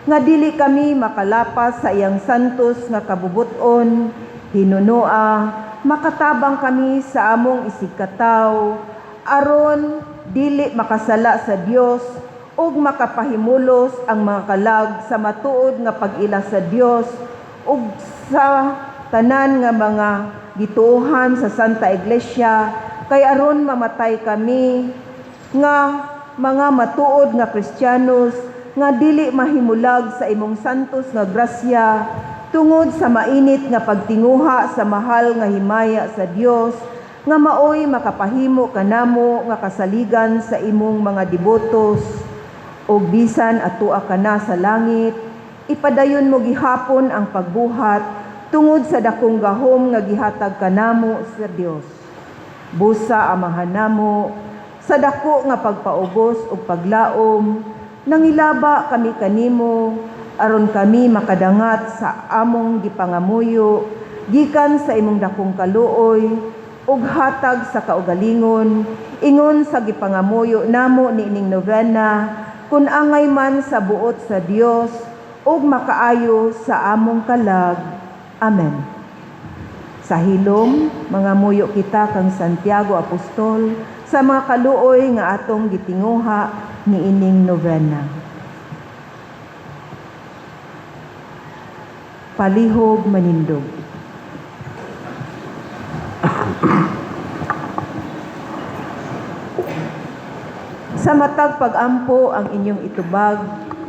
nga dili kami makalapas sa iyang santos nga kabubuton. Hinunoa, makatabang kami sa among isigkatawo, aron dili makasala sa Dios ug makapahimulos ang mga kalag sa matuod nga pag-ila sa Dios ug sa tanan nga mga gituohan sa Santa Iglesia, kay aron mamatay kami nga mga matuod nga Kristiyanos nga dili mahimulag sa imong santos nga grasya tungod sa mainit nga pagtinguha sa mahal nga himaya sa Dios, nga maoy makapahimo kanamo nga kasaligan sa imong mga debotos. Og bisan atua ka na sa langit, ipadayon mo gihapon ang pagbuhat tungod sa dakong gahom nga gihatag kanamo sa Dios. Busa Amahan namo, sa dako nga pagpaubos ug paglaom, nangilaba kami kanimo aron kami makadangat sa among gipangamuyo gikan sa imong dakong kaluoy ug hatag sa kaugalingon, ingon sa gipangamuyo namo niining novena, kun angay man sa buot sa Dios ug makaayo sa among kalag. Amen. Sa hilom, mangamuyo kita kang Santiago Apostol sa mga kaluoy nga atong gitinguha niining novena. Palihog manindog. Sa matag pag-ampo ang inyong itubag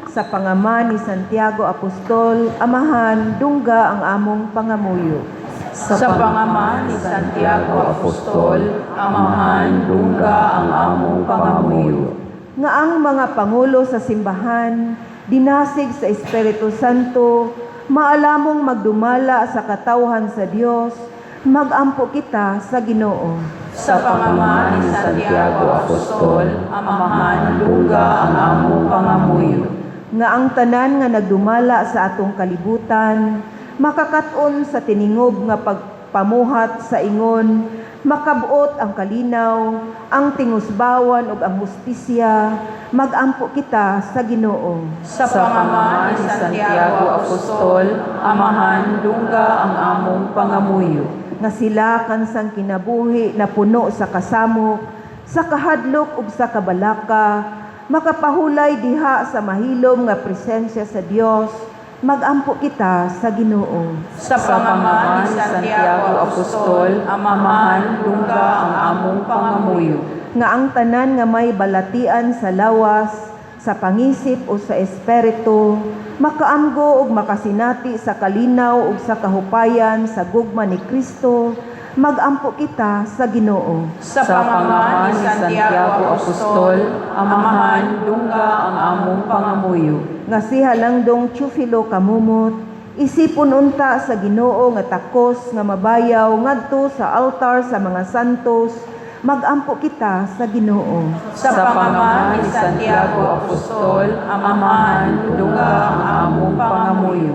sa pangama ni Santiago Apostol, Amahan, dungga ang among pangamuyo. Sa pangama ni Santiago Apostol, Amahan, dungga ang among pangamuyo. Nga ang mga pangulo sa simbahan, dinasig sa Espiritu Santo, maalamong magdumala sa katawhan sa Dios, magampo kita sa Ginoo. Sa pangama ni Santiago Apostol, Amahan, dungga ang among pangamuyo. Nga ang tanan nga nagdumala sa atong kalibutan, makakat-on sa tiningob nga pagpamuhat sa ingon, makabuot ang kalinaw, ang tingusbawan ug ang hustisya, magampo kita sa Ginoo. Sa pangama ni Santiago Apostol, Amahan, dungga ang among pangamuyo. Nga sila kansang kinabuhi na puno sa kasamok, sa kahadlok ug sa kabalaka, makapahulay diha sa mahilom nga presensya sa Dios, magampo kita sa Ginoo. Sa Sa pangama pangama ni ni Santiago Apostol, Amahan, dungga ang among pangamuyo. Nga ang tanan nga may balatian sa lawas, sa pangisip o sa espiritu, makaamgo ug makasinati sa kalinaw ug sa kahupayan sa gugma ni Kristo, magampo kita sa Ginoo. Sa pangama ni Santiago Apostol, Amahan, dungga ang among pangamuyo. Nga si Halangdong Teofilo kamumot, isipon unta sa Ginoo nga takos nga mabayaw ngadto sa altar sa mga santos, magampo kita sa Ginoo. Sa pangama ni Santiago Apostol, Amahan, dungga ang among pangamuyo.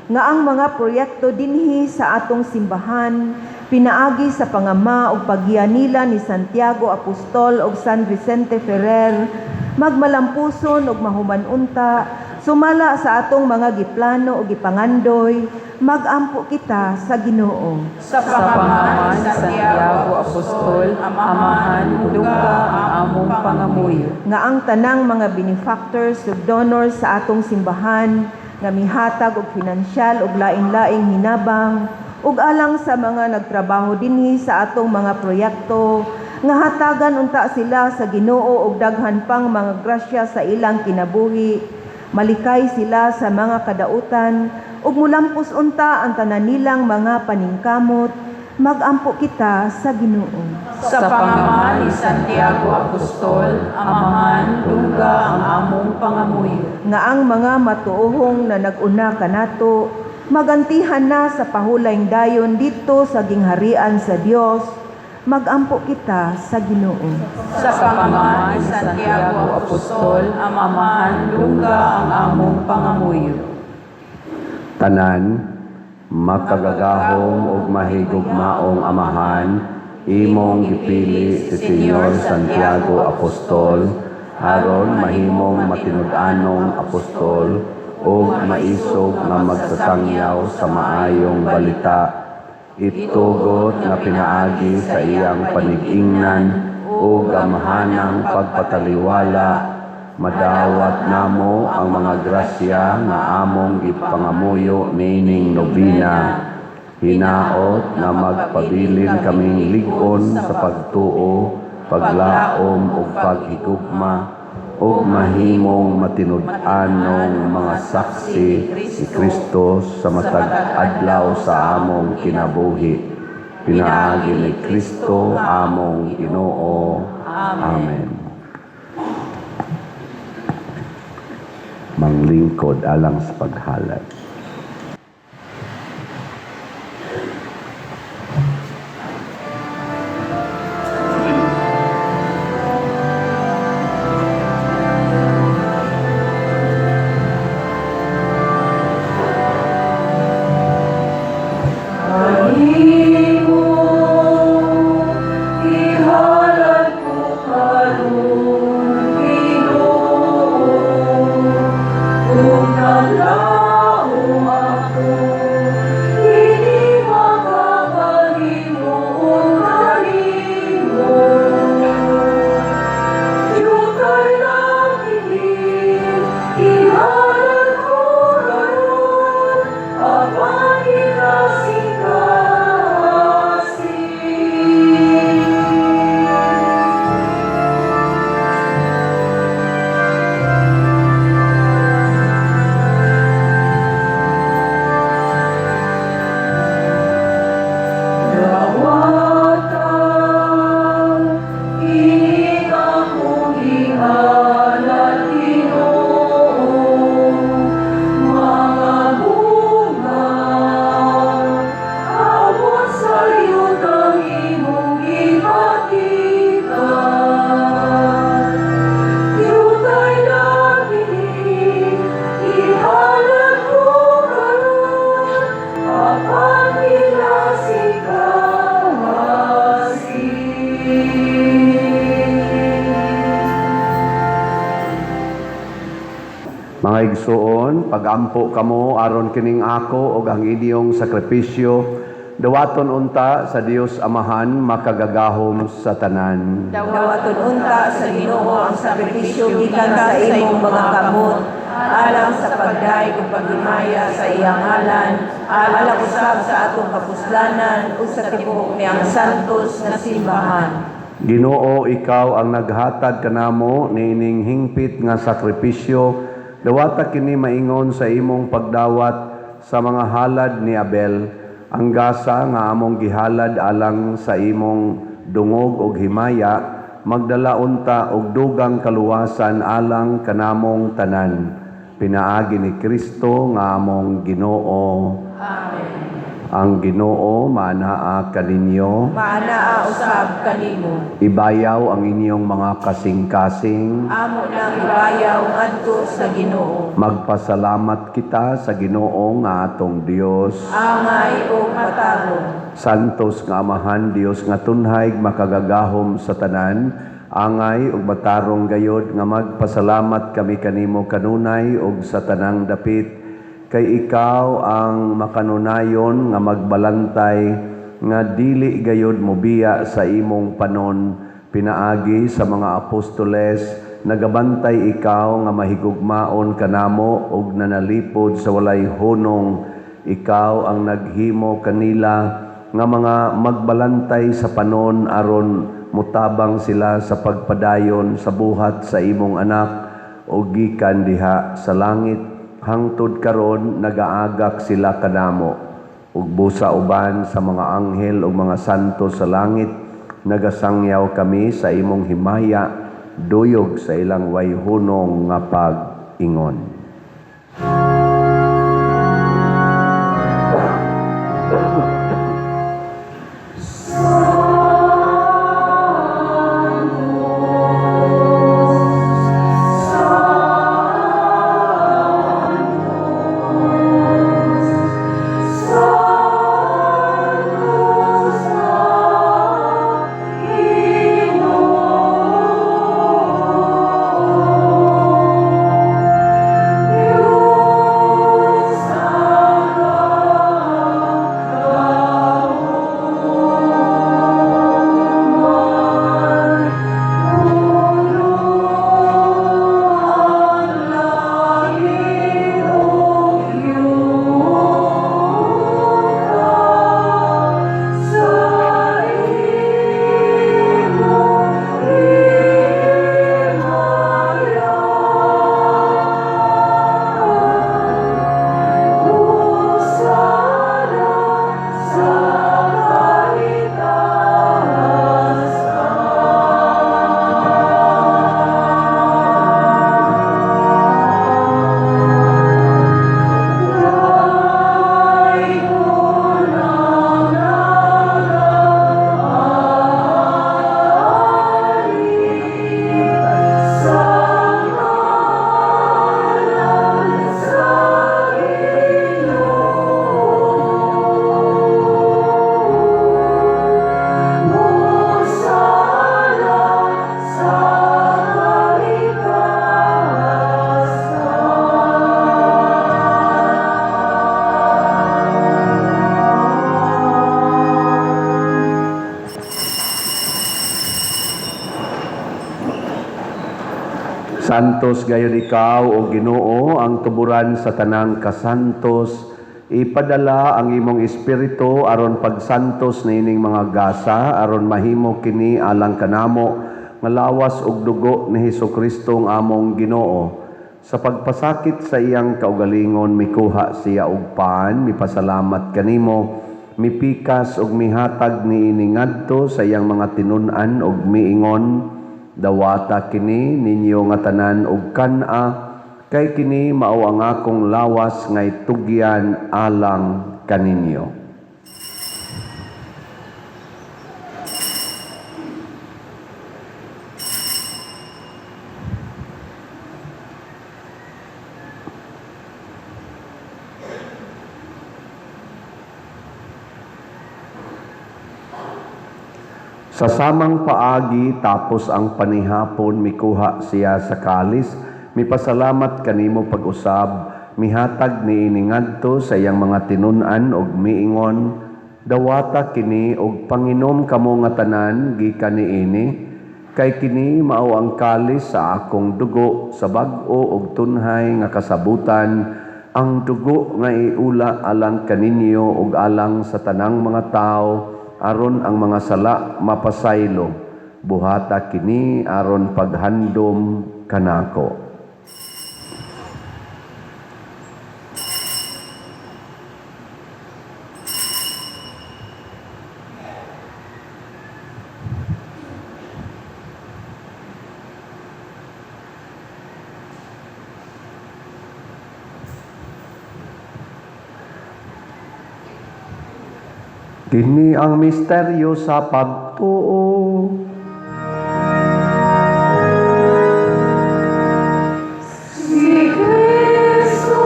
Nga ang mga proyekto dinhi sa atong simbahan pinaagi sa pangama ug paggiya nila ni Santiago Apostol ug San Vicente Ferrer magmalampuson ug mahuman-unta sumala sa atong mga giplano ug gipangandoy, magampo kita sa Ginoo. Sa Sa pangama pangama ni ni Santiago Apostol, Amahan, dungga ang among pangamuyo. Nga ang tanang mga benefactors ug donors sa atong simbahan nga mihatag og pinansyal ug lain-laing hinabang ug alang sa mga nagtrabaho dinhi sa atong mga proyekto, nga hatagan unta sila sa Ginoo og daghan pang mga grasya sa ilang kinabuhi, malikay sila sa mga kadautan ug mulampos unta ang tanan nilang mga paningkamot, magampo kita sa Ginoo. Sa pangama ni Santiago Apostol, Amahan, dungga ang among pangamuyo. Nga ang mga matuohong na nag-una kanato magantihan na sa pahulayng dayon didto sa gingharian sa Dios, magampo kita sa Ginoo. Sa Sa pangama pangama ni ni Santiago Santiago Apostol, Apostol, Amahan, Amahan, dungga ang among pangamuyo. Tanan, makagagahom ug mahigugmaong Amahan, imong gipili si Senyor Santiago Apostol aron mahimong matinud-anong apostol ug maisog nga magsasangyaw sa maayong balita. Itugot nga pinaagi sa iyang panig-ingnan ug amahanang pagpataliwala, madawat namo ang mga grasya nga among gipangamuyo niining nobina. Hinaot na magpabilin kaming lig-on sa pagtuo, paglaom ug paghigugma ug mahimong matinud-anong mga saksi ni Kristo sa matag adlaw sa among kinabuhi. Pinaagi ni Kristo among Ginoo. Amen. Manglingkod alang sa paghalad. Kanimo ihalad ko karon, Ginoo, ug naglaom ako, dili makakalimuon kanimo. Yutay lang ini, ihalad ko karon, apan ikasing-kasing. Dawata, ini akong gihalad, Ginoo, mga bunga, abot sa yutang imong gihatigan. Yutay langit, ihalad ko karon, apan kinasing-kasing. Mga igsuon, pagampo kamo aron kining ako ug ang inyong sakripisyo dawaton unta sa Dios Amahan makagagahom sa tanan. Dawaton unta sa Ginoo ang sakripisyo gikan sa imong mga kamot. alang sa pagdayeg ug paghimaya sa iyang ngalan, alang usab sa atong kapuslanan ug sa tibuok niyang santos nga simbahan. Ginoo, ikaw ang naghatag kanamo niining hingpit nga sakripisyo. Dawata kini maingon sa imong pagdawat sa mga halad ni Abel, ang gasa nga among gihalad alang sa imong dungog og himaya, magdala unta og dugang kaluwasan alang kanamong tanan. Pinaagi ni Kristo nga among Ginoo. Amen. Ang Ginoo maanaa kaninyo. Maanaa usab kanimo. Ibayaw ang inyong mga kasing-kasing. Amo nang ibayaw ngadto sa Ginoo. Magpasalamat kita sa Ginoo nga atong Dios. Angay ug matarong. Santos nga Amahan, Dios nga tunhay makagagahom sa tanan, angay ug matarong gayod nga magpasalamat kami kanimo kanunay ug sa tanang dapit, kay ikaw ang makanunayon nga magbalantay nga dili gayod mobiya sa imong panon pinaagi sa mga apostoles. Nagabantay ikaw nga mahigugmaon kanamo ug nanalipod sa walay hunong. Ikaw ang naghimo kanila nga mga magbalantay sa panon aron mutabang sila sa pagpadayon sa buhat sa imong anak, o gikan diha sa langit hangtod karon nagaagak sila kanamo. Ug busa uban sa mga anghel ug mga santo sa langit, nagasangyaw kami sa imong himaya duyog sa ilang way hunong nga pag-ingon. Santos gayon ikaw, o Ginoo, ang tuburan sa tanang kasantos. Ipadala ang imong espiritu aron pagsantos niining mga gasa, aron mahimo kini alang kanamo nga lawas ug dugo ni Hesukristo ang among Ginoo. Sa pagpasakit sa iyang kaugalingon, mikuha siya og pan, mipasalamat kanimo, mipikas ug mihatag niini ngadto sa iyang mga tinun-an ug miingon, dawata kini ninyo nga tanan og kan-a, kay kini mao ang akong lawas nga itugyan alang kaninyo. Sa samang paagi tapos ang panihapon, mikuha siya sa kalis, mipasalamat kanimo pag-usab, mihatag niini ngadto sa iyang mga tinun-an og miingon, dawata kini og panginom kamo nga tanan gikan niini, Kay kini mao ang kalis sa akong dugo sa bag-o ug tunhay nga kasabutan, ang dugo nga iula alang kaninyo ug alang sa tanang mga tawo aron ang mga sala mapasaylo. Buhata kini aron paghandom kanako. Kini ang misteryo sa pagtuo. Si Kristo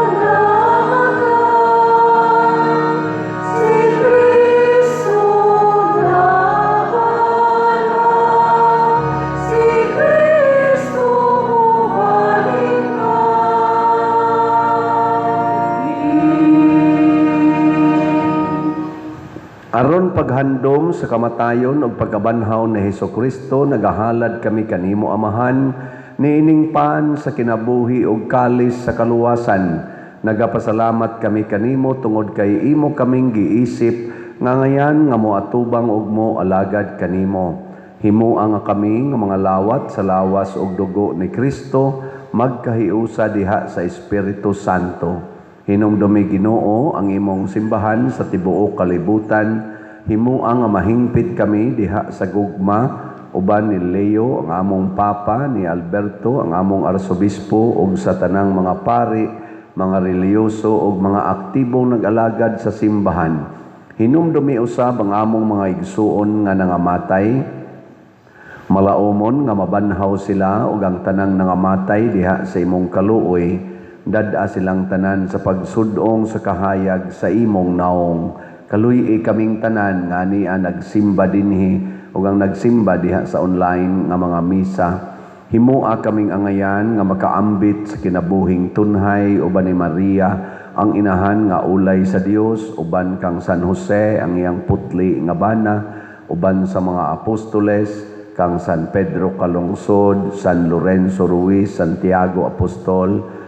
namatay, si Kristo nabanhaw, si Kristo mobalik. Aron paghandom sa kamatayon ug pagkabanhaw ni Hesukristo, nagahalad kami kanimo, Amahan, niining pan sa kinabuhi ug kalis sa kaluwasan. Nagapasalamat kami kanimo tungod kay imo kaming giisip nga ngayan nga moatubang ug mo alagad kanimo. Himoa nga kami nga mga lawat sa lawas ug dugo ni Kristo magkahiusa diha sa Espiritu Santo. Hinumdumi, Ginoo, ang imong simbahan sa tibuok kalibutan. Himoa nga mahingpit kami diha sa gugma uban ni Leo ang among Papa, ni Alberto ang among Arsobispo ug sa tanang mga pari, mga relihiyoso ug mga aktibong nag-alagad sa simbahan. Hinumdumi usab ang among mga igsuon nga nangamatay. Malaumon nga mabanhaw sila ug ang tanang nangamatay diha sa imong kaluoy, dad-a silang tanan sa pagsudong sa kahayag sa imong naong. Kaluy-i kaming tanan nga ania nagsimba dinhi ug ang nagsimba diha sa online nga mga misa. Himoa kaming angayan nga makaambit sa kinabuhing tunhay uban ni Maria ang inahan nga ulay sa Dios, uban kang San Jose ang iyang putli nga bana, uban sa mga apostoles, kang San Pedro Calungsod, San Lorenzo Ruiz, Santiago Apostol,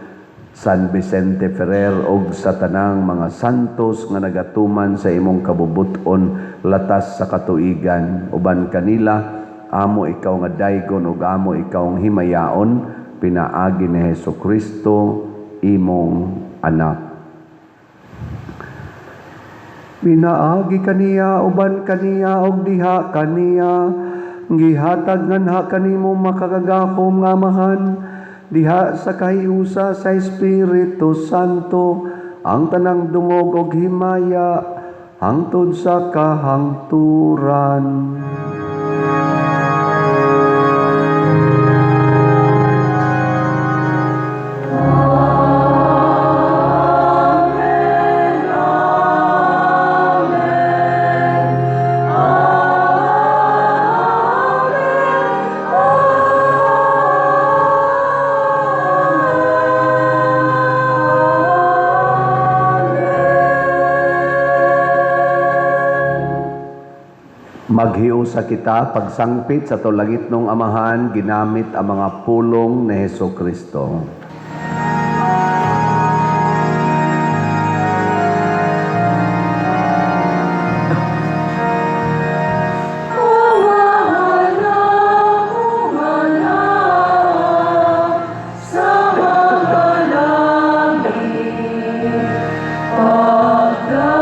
San Vicente Ferrer ug sa tanang mga santos nga nagatuman sa imong kabubut-on latas sa katuigan. Uban kanila amo ikaw nga daygon ug amo ikaw ang himayaon pinaagi ni Hesukristo imong anak. Pinaagi kaniya, uban kaniya ug diha kaniya, gihatag nganha kanimo makagagahom nga Amahan diha sa kahiusa sa Espiritu Santo ang tanang dungog og himaya hangtod sa kahangturan. Maghiusa kita pagsangpit sa atong langitnong Amahan ginamit ang mga pulong ni Hesukristo. Amahan akong anak sa mga langit, Pagdaygon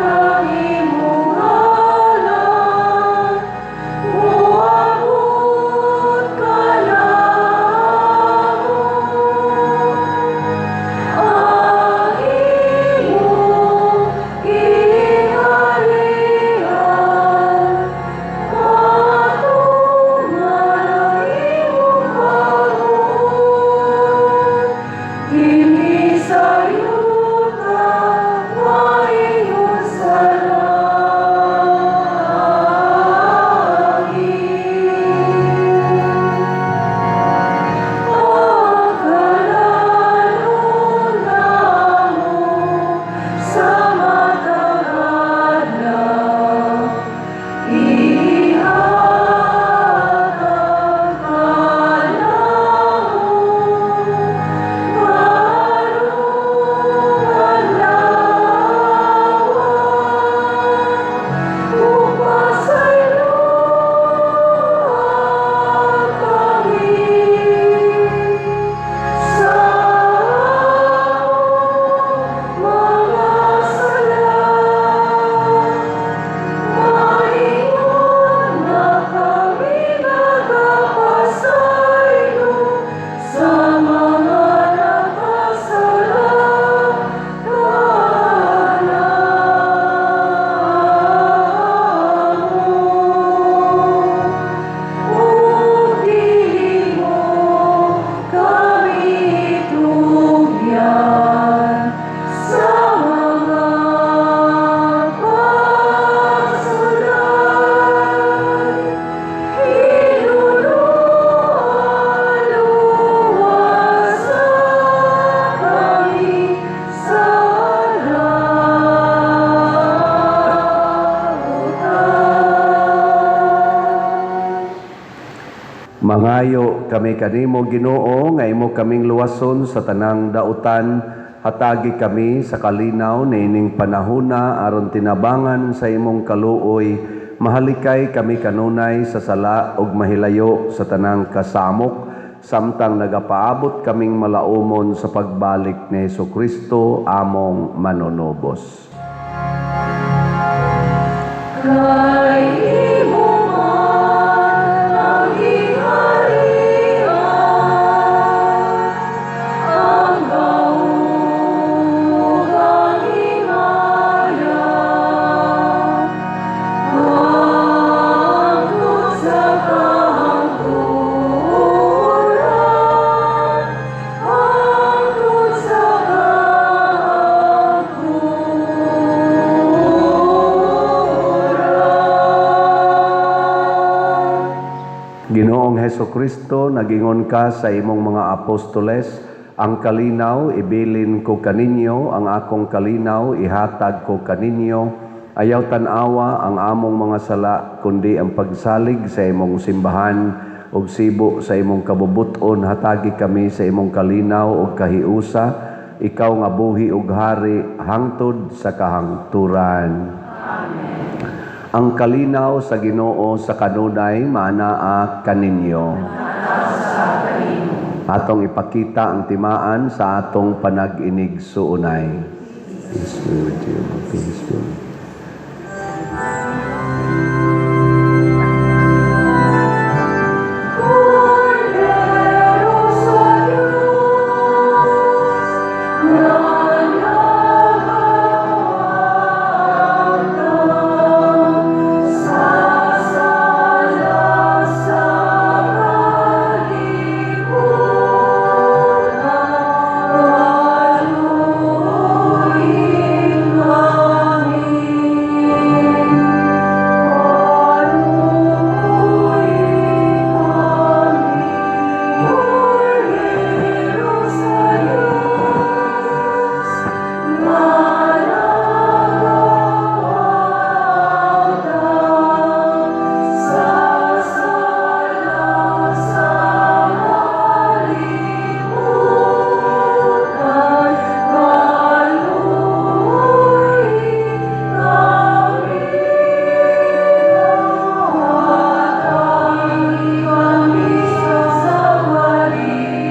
ang imong ngalan, Moabot kalahi. Mangayo kami kanimo, Ginoo, nga imo kaming luwason sa tanang dautan. Hatagi kami sa kalinaw niining panahuna aron tinabangan sa imong kaluoy, mahalikay kami kanunay sa sala ug mahilayo sa tanang kasamok samtang nagapaabot kaming malaumon sa pagbalik ni Hesukristo among manunubos. Kay imo man ang gingharian, ang gahom ug ang himaya, hangtod sa kahangturan, hangtod sa kahangturan. Ginoong Hesukristo, nagingon ka sa imong mga apostoles, "Ang kalinaw ibilin ko kaninyo, ang akong kalinaw ihatag ko kaninyo." Ayaw tan-awa ang among mga sala, kundi ang pagsalig sa imong simbahan, ug sibo sa imong kabubut-on hatagi kami sa imong kalinaw ug kahiusa, ikaw nga buhi ug hari hangtod sa kahangturan. Ang kalinaw sa Ginoo sa kanunay maanaa kaninyo. Atong ipakita ang timaan sa atong panag-inigsuonay. Peace be with you. Peace be with you. Kordero sa Diyos, nga nagawagtang sa sala sa kalibutan, kaluoyi kami. Kaluoyi kami. Kordero sa Diyos, nga nagawagtang sa sala sa kalibutan, kaluoyi kami. Hatagi kami sa kalinaw.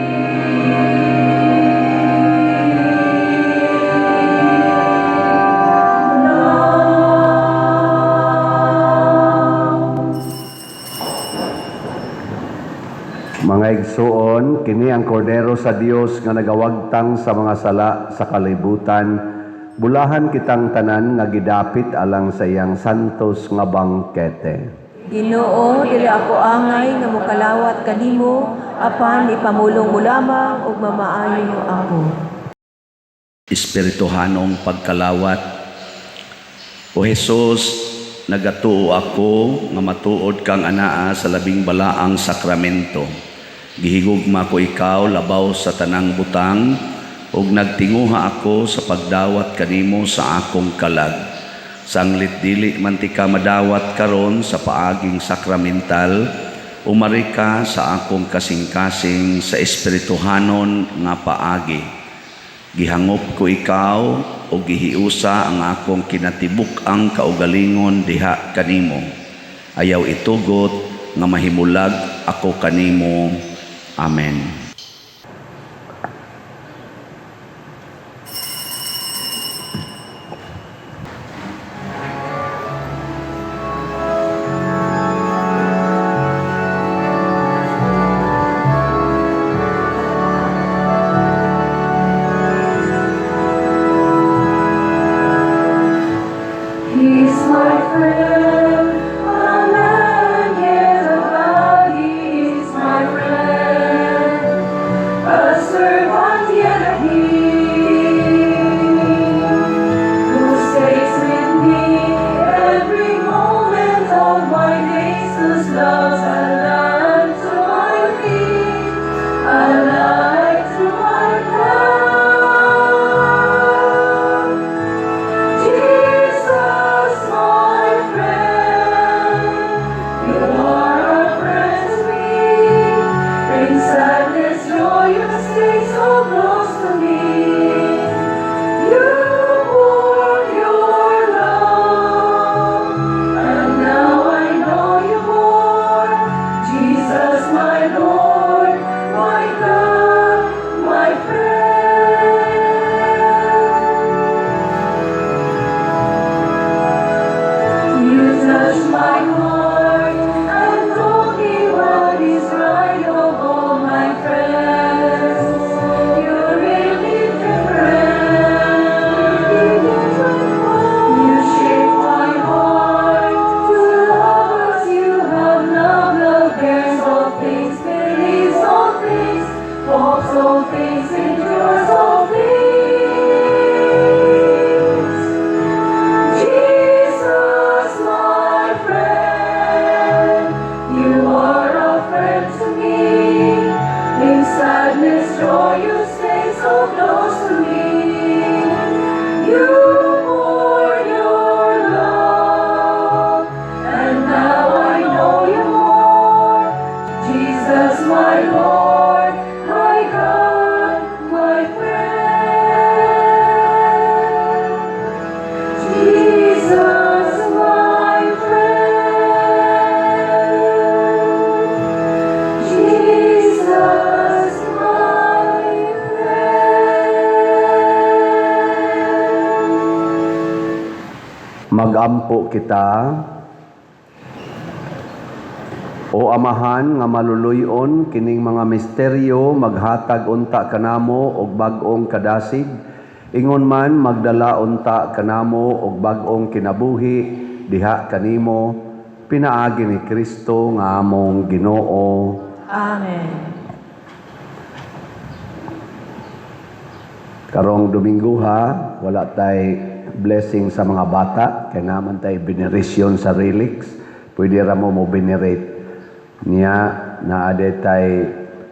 Mga igsuon, kini ang kordero sa Dios nga nagawagtang sa mga sala sa kalibutan. Bulahan kitang tanan nga gidapit alang sa iyang santos nga bangkete. Ginoo, dili ako angay nga mokalawat kanimo, apan ipamulong mo lamang ug mamaayo ako. Espirituhanong pagkalawat. O Jesus, nagatuo ako nga matuod kang anaa sa labing balaang sakramento. Gihigugma ko ikaw labaw sa tanang butang ug nagtinguha ako sa pagdawat kanimo sa akong kalag. Sanglit dili man tika madawat karon sa paaging sakramental, umari ka sa akong kasing-kasing sa espirituhanon nga paagi. Gihangop ko ikaw o gihiusa ang akong kinatibuk-ang kaugalingon diha kanimo. Ayaw itugot nga mahimulag ako kanimo. Amen. He's my friend, a man yet of God, he is my friend, a servant yet a king, who stays with me every moment of my days, whose love's a lamp to my feet, a light to my path. Jesus, my friend, Magampo kita. O Amahan nga maluluyon, kining mga misteryo maghatag unta kanamo og bag-ong kadasig, ingon man magdala unta kanamo og bag-ong kinabuhi diha kanimo, pinaagi ni Kristo nga among Ginoo. Amen. Karong Domingo ha, wala tay blessing sa mga bata kay naman tay veneration sa relics. Pwede ra mo mo venerate niya. Naa tay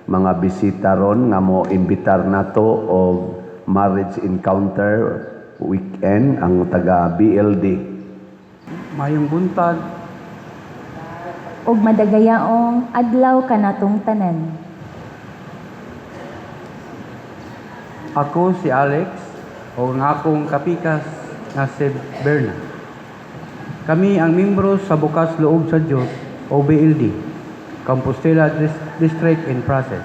mga bisita ron nga mo imbitar nato og marriage encounter weekend, ang taga BLD. Mayong buntag. Ug madagayaong adlaw kanatong tanan. Ako si Alex o ang akong kapikas nga si Berna. Kami ang membro sa Bukas Loob sa Dios o BLD, Compostela District in process.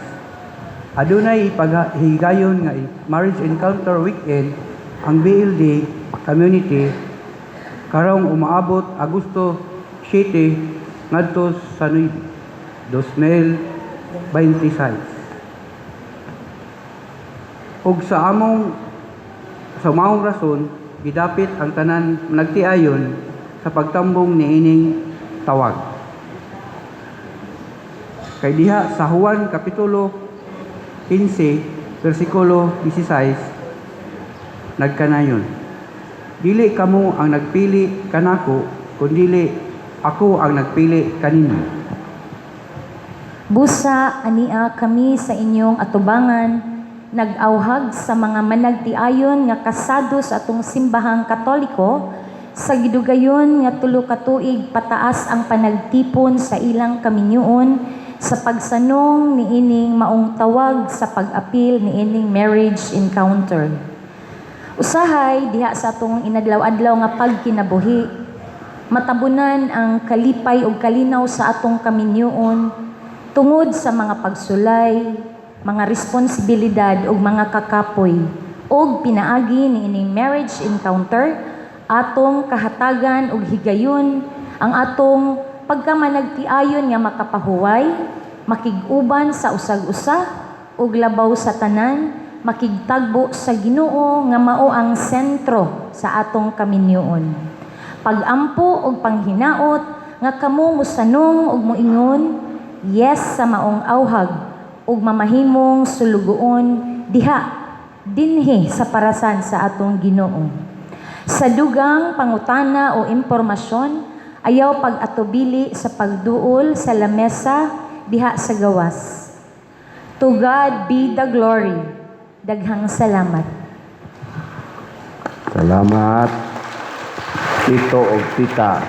Adunay ipaghigayon nga Marriage Encounter Weekend ang BLD community karong umaabot Agosto 7 ngadto sa 9, 2026. Ug sa maong rason gidapit ang tanan nagtiayon sa pagtambong niining tawag. Kay diha sa Juan kapitulo 15 bersikulo 16 nagkanayon: "Dili kamo ang nagpili kanako, kundili ako ang nagpili kaninyo." Busa ania kami sa inyong atubangan nag-awhag sa mga managtiayon nga kasado sa atong simbahang Katoliko sa gidugayon nga 3 ka tuig pataas ang panagtipon sa ilang kaminyoon sa pagsanong niining maong tawag sa pag-apil niining marriage encounter. Usahay diha sa atong inadlaw-adlaw nga pagkinabuhi, matabunan ang kalipay ug kalinaw sa atong kaminyoon tungod sa mga pagsulay, mga responsibilidad ug mga kakapoy, ug pinaagi niining marriage encounter atong kahatagan ug higayon ang atong pagkamanagtiayon nga makapahuway, makig-uban sa usag-usa ug labaw sa tanan makigtagbo sa Ginoo nga mao ang sentro sa atong kaminyoon. Pag-ampo ug panghinaot nga kamo mosanong ug moingon yes sa maong awhag ug mamahimong sulugoon diha dinhi sa parasan sa atong Ginoo. Sa dugang pangutana o impormasyon, ayaw pag-atubili sa pagduol sa lamesa diha sa gawas. To God be the glory. Daghang salamat. Salamat, tito og tita.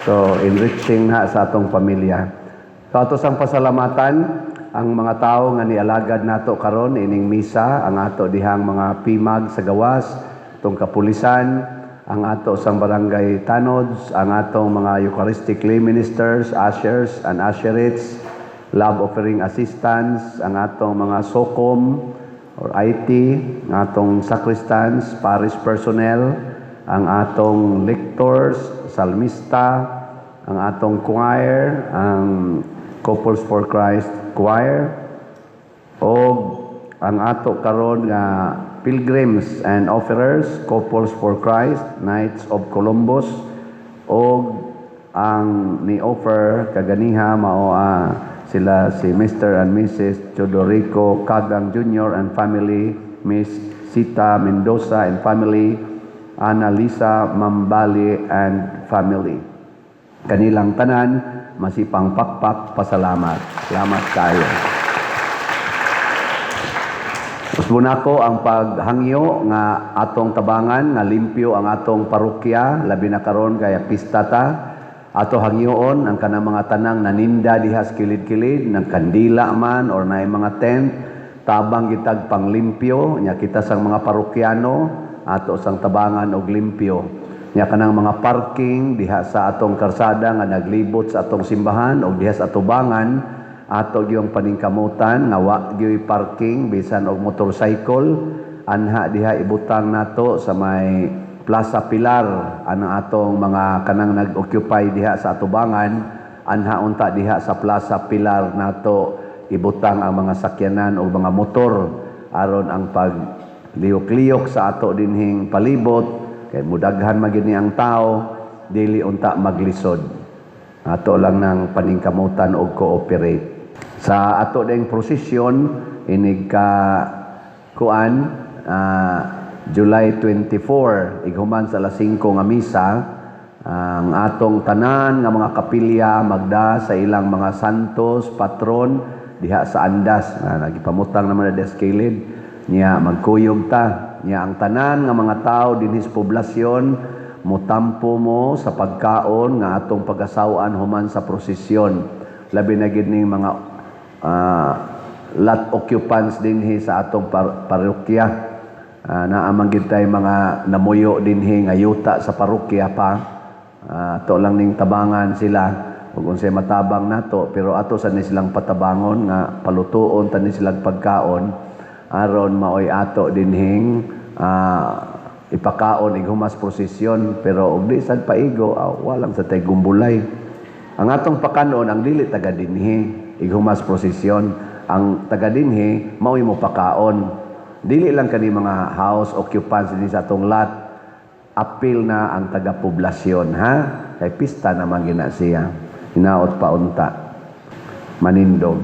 So, enriching na sa atong pamilya. So, ato sang pasalamatan ang mga tao nga nialagad nato karon ining misa, ang ato dihang mga pimag sa gawas, atong kapulisan, ang ato sang barangay tanods, ang atong mga Eucharistic lay ministers, ushers and usherettes, love offering assistants, ang atong mga SOCOM or IT, ang atong sacristans, parish personnel, ang atong lectors, salmista, ang atong choir, ang Couples for Christ Choir, o ang ato karon nga pilgrims and offerers, Couples for Christ, Knights of Columbus, o ang ni-offer kaganiha mao sila si Mr. and Mrs. Teodorico Cagang Jr. and family, Miss Sita Mendoza and family, Ana Lisa Mambali and family. Kanilang tanan, masipang pakpak, pasalamat. Salamat kayo. Usbon nako ang paghangyo nga atong tabangan nga limpyo ang atong parokya, labi na karon kay pista ta. Ato hangyoon ang kanang mga tanang naninda diha sa kilid-kilid ng kandila man or naay mga tent, tabang gitag panglimpyo nya. Kita sang mga parokyano, ato sang tabangan og limpyo nya kanang mga parking diha sa atong karsada nga naglibot sa atong simbahan og diha sa atubangan. Ato gyung paningkamutan nga wa gyoy parking bisan og motorcycle anha diha ibutang nato sa may Plaza Pilar ang atong mga kanang nag-occupy diha sa atubangan, anha unta diha sa Plaza Pilar nato ibutang ang mga sakyanan o mga motor aron ang pag liyok-liyok sa ato dinhing palibot kay mudaghan man gyud ni ang tao, dili unta maglisod. Ato lang ng paningkamutan og cooperate sa ato ding prosesyon inig ka kuan, July 24, ighuman sa alas 5 nga misa. Ang atong tanan nga mga kapilya magda sa ilang mga santos patron diha sa andas na nagipamutang naman na kilid niya. Magkuyog ta niya. Ang tanan nga mga tao dinhi sa poblasyon, mutampo mo sa pagkaon nga atong pagasaw-an human sa prosesyon, labi na gid ning mga lot occupants dinhi sa atong parokya. Naa man gid tay mga namuyo dinhi nga yuta sa parokya pa. Ato lang ning tabangan sila ug unsay matabang nato, pero ato sa ni silang patabangon nga palutuon ta ni silang pagkaon aron maoy ato dinhing ipakaon ighumas prosesyon. Pero og di sad paigo, walang sa tay gumbulay. Ang atong pakanon ang dili taga dinhi ighumas prosesyon. Ang taga dinhi maoy mo pakaon, dili lang kani mga house occupants dinhi sa atong lot. Apil na ang taga poblasyon ha, kay pista naman gina siya. Hinaot pa unta manindog.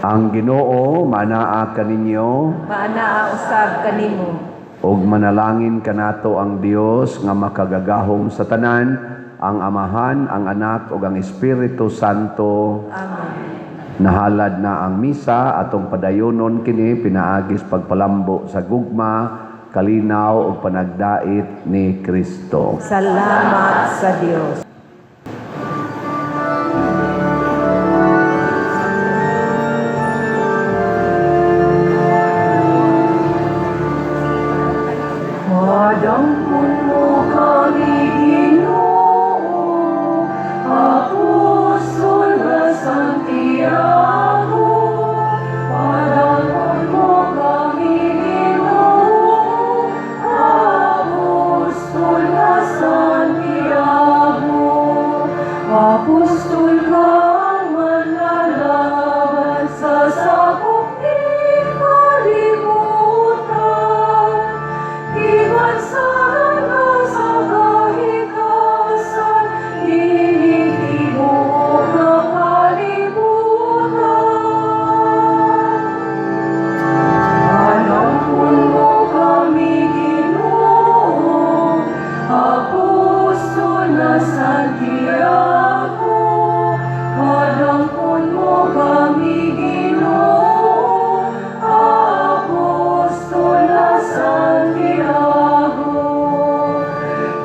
Ang Ginoo manaa kaninyo. Maanaa usab kanimo. Ug manalangin kanato ang Dios nga makagagahom sa tanan, ang Amahan, ang Anak ug ang Espiritu Santo. Amen. Nahalad na ang misa. Atong padayonon kini pinaagis pagpalambo sa gugma, kalinaw ug panagdait ni Kristo. Salamat sa Dios.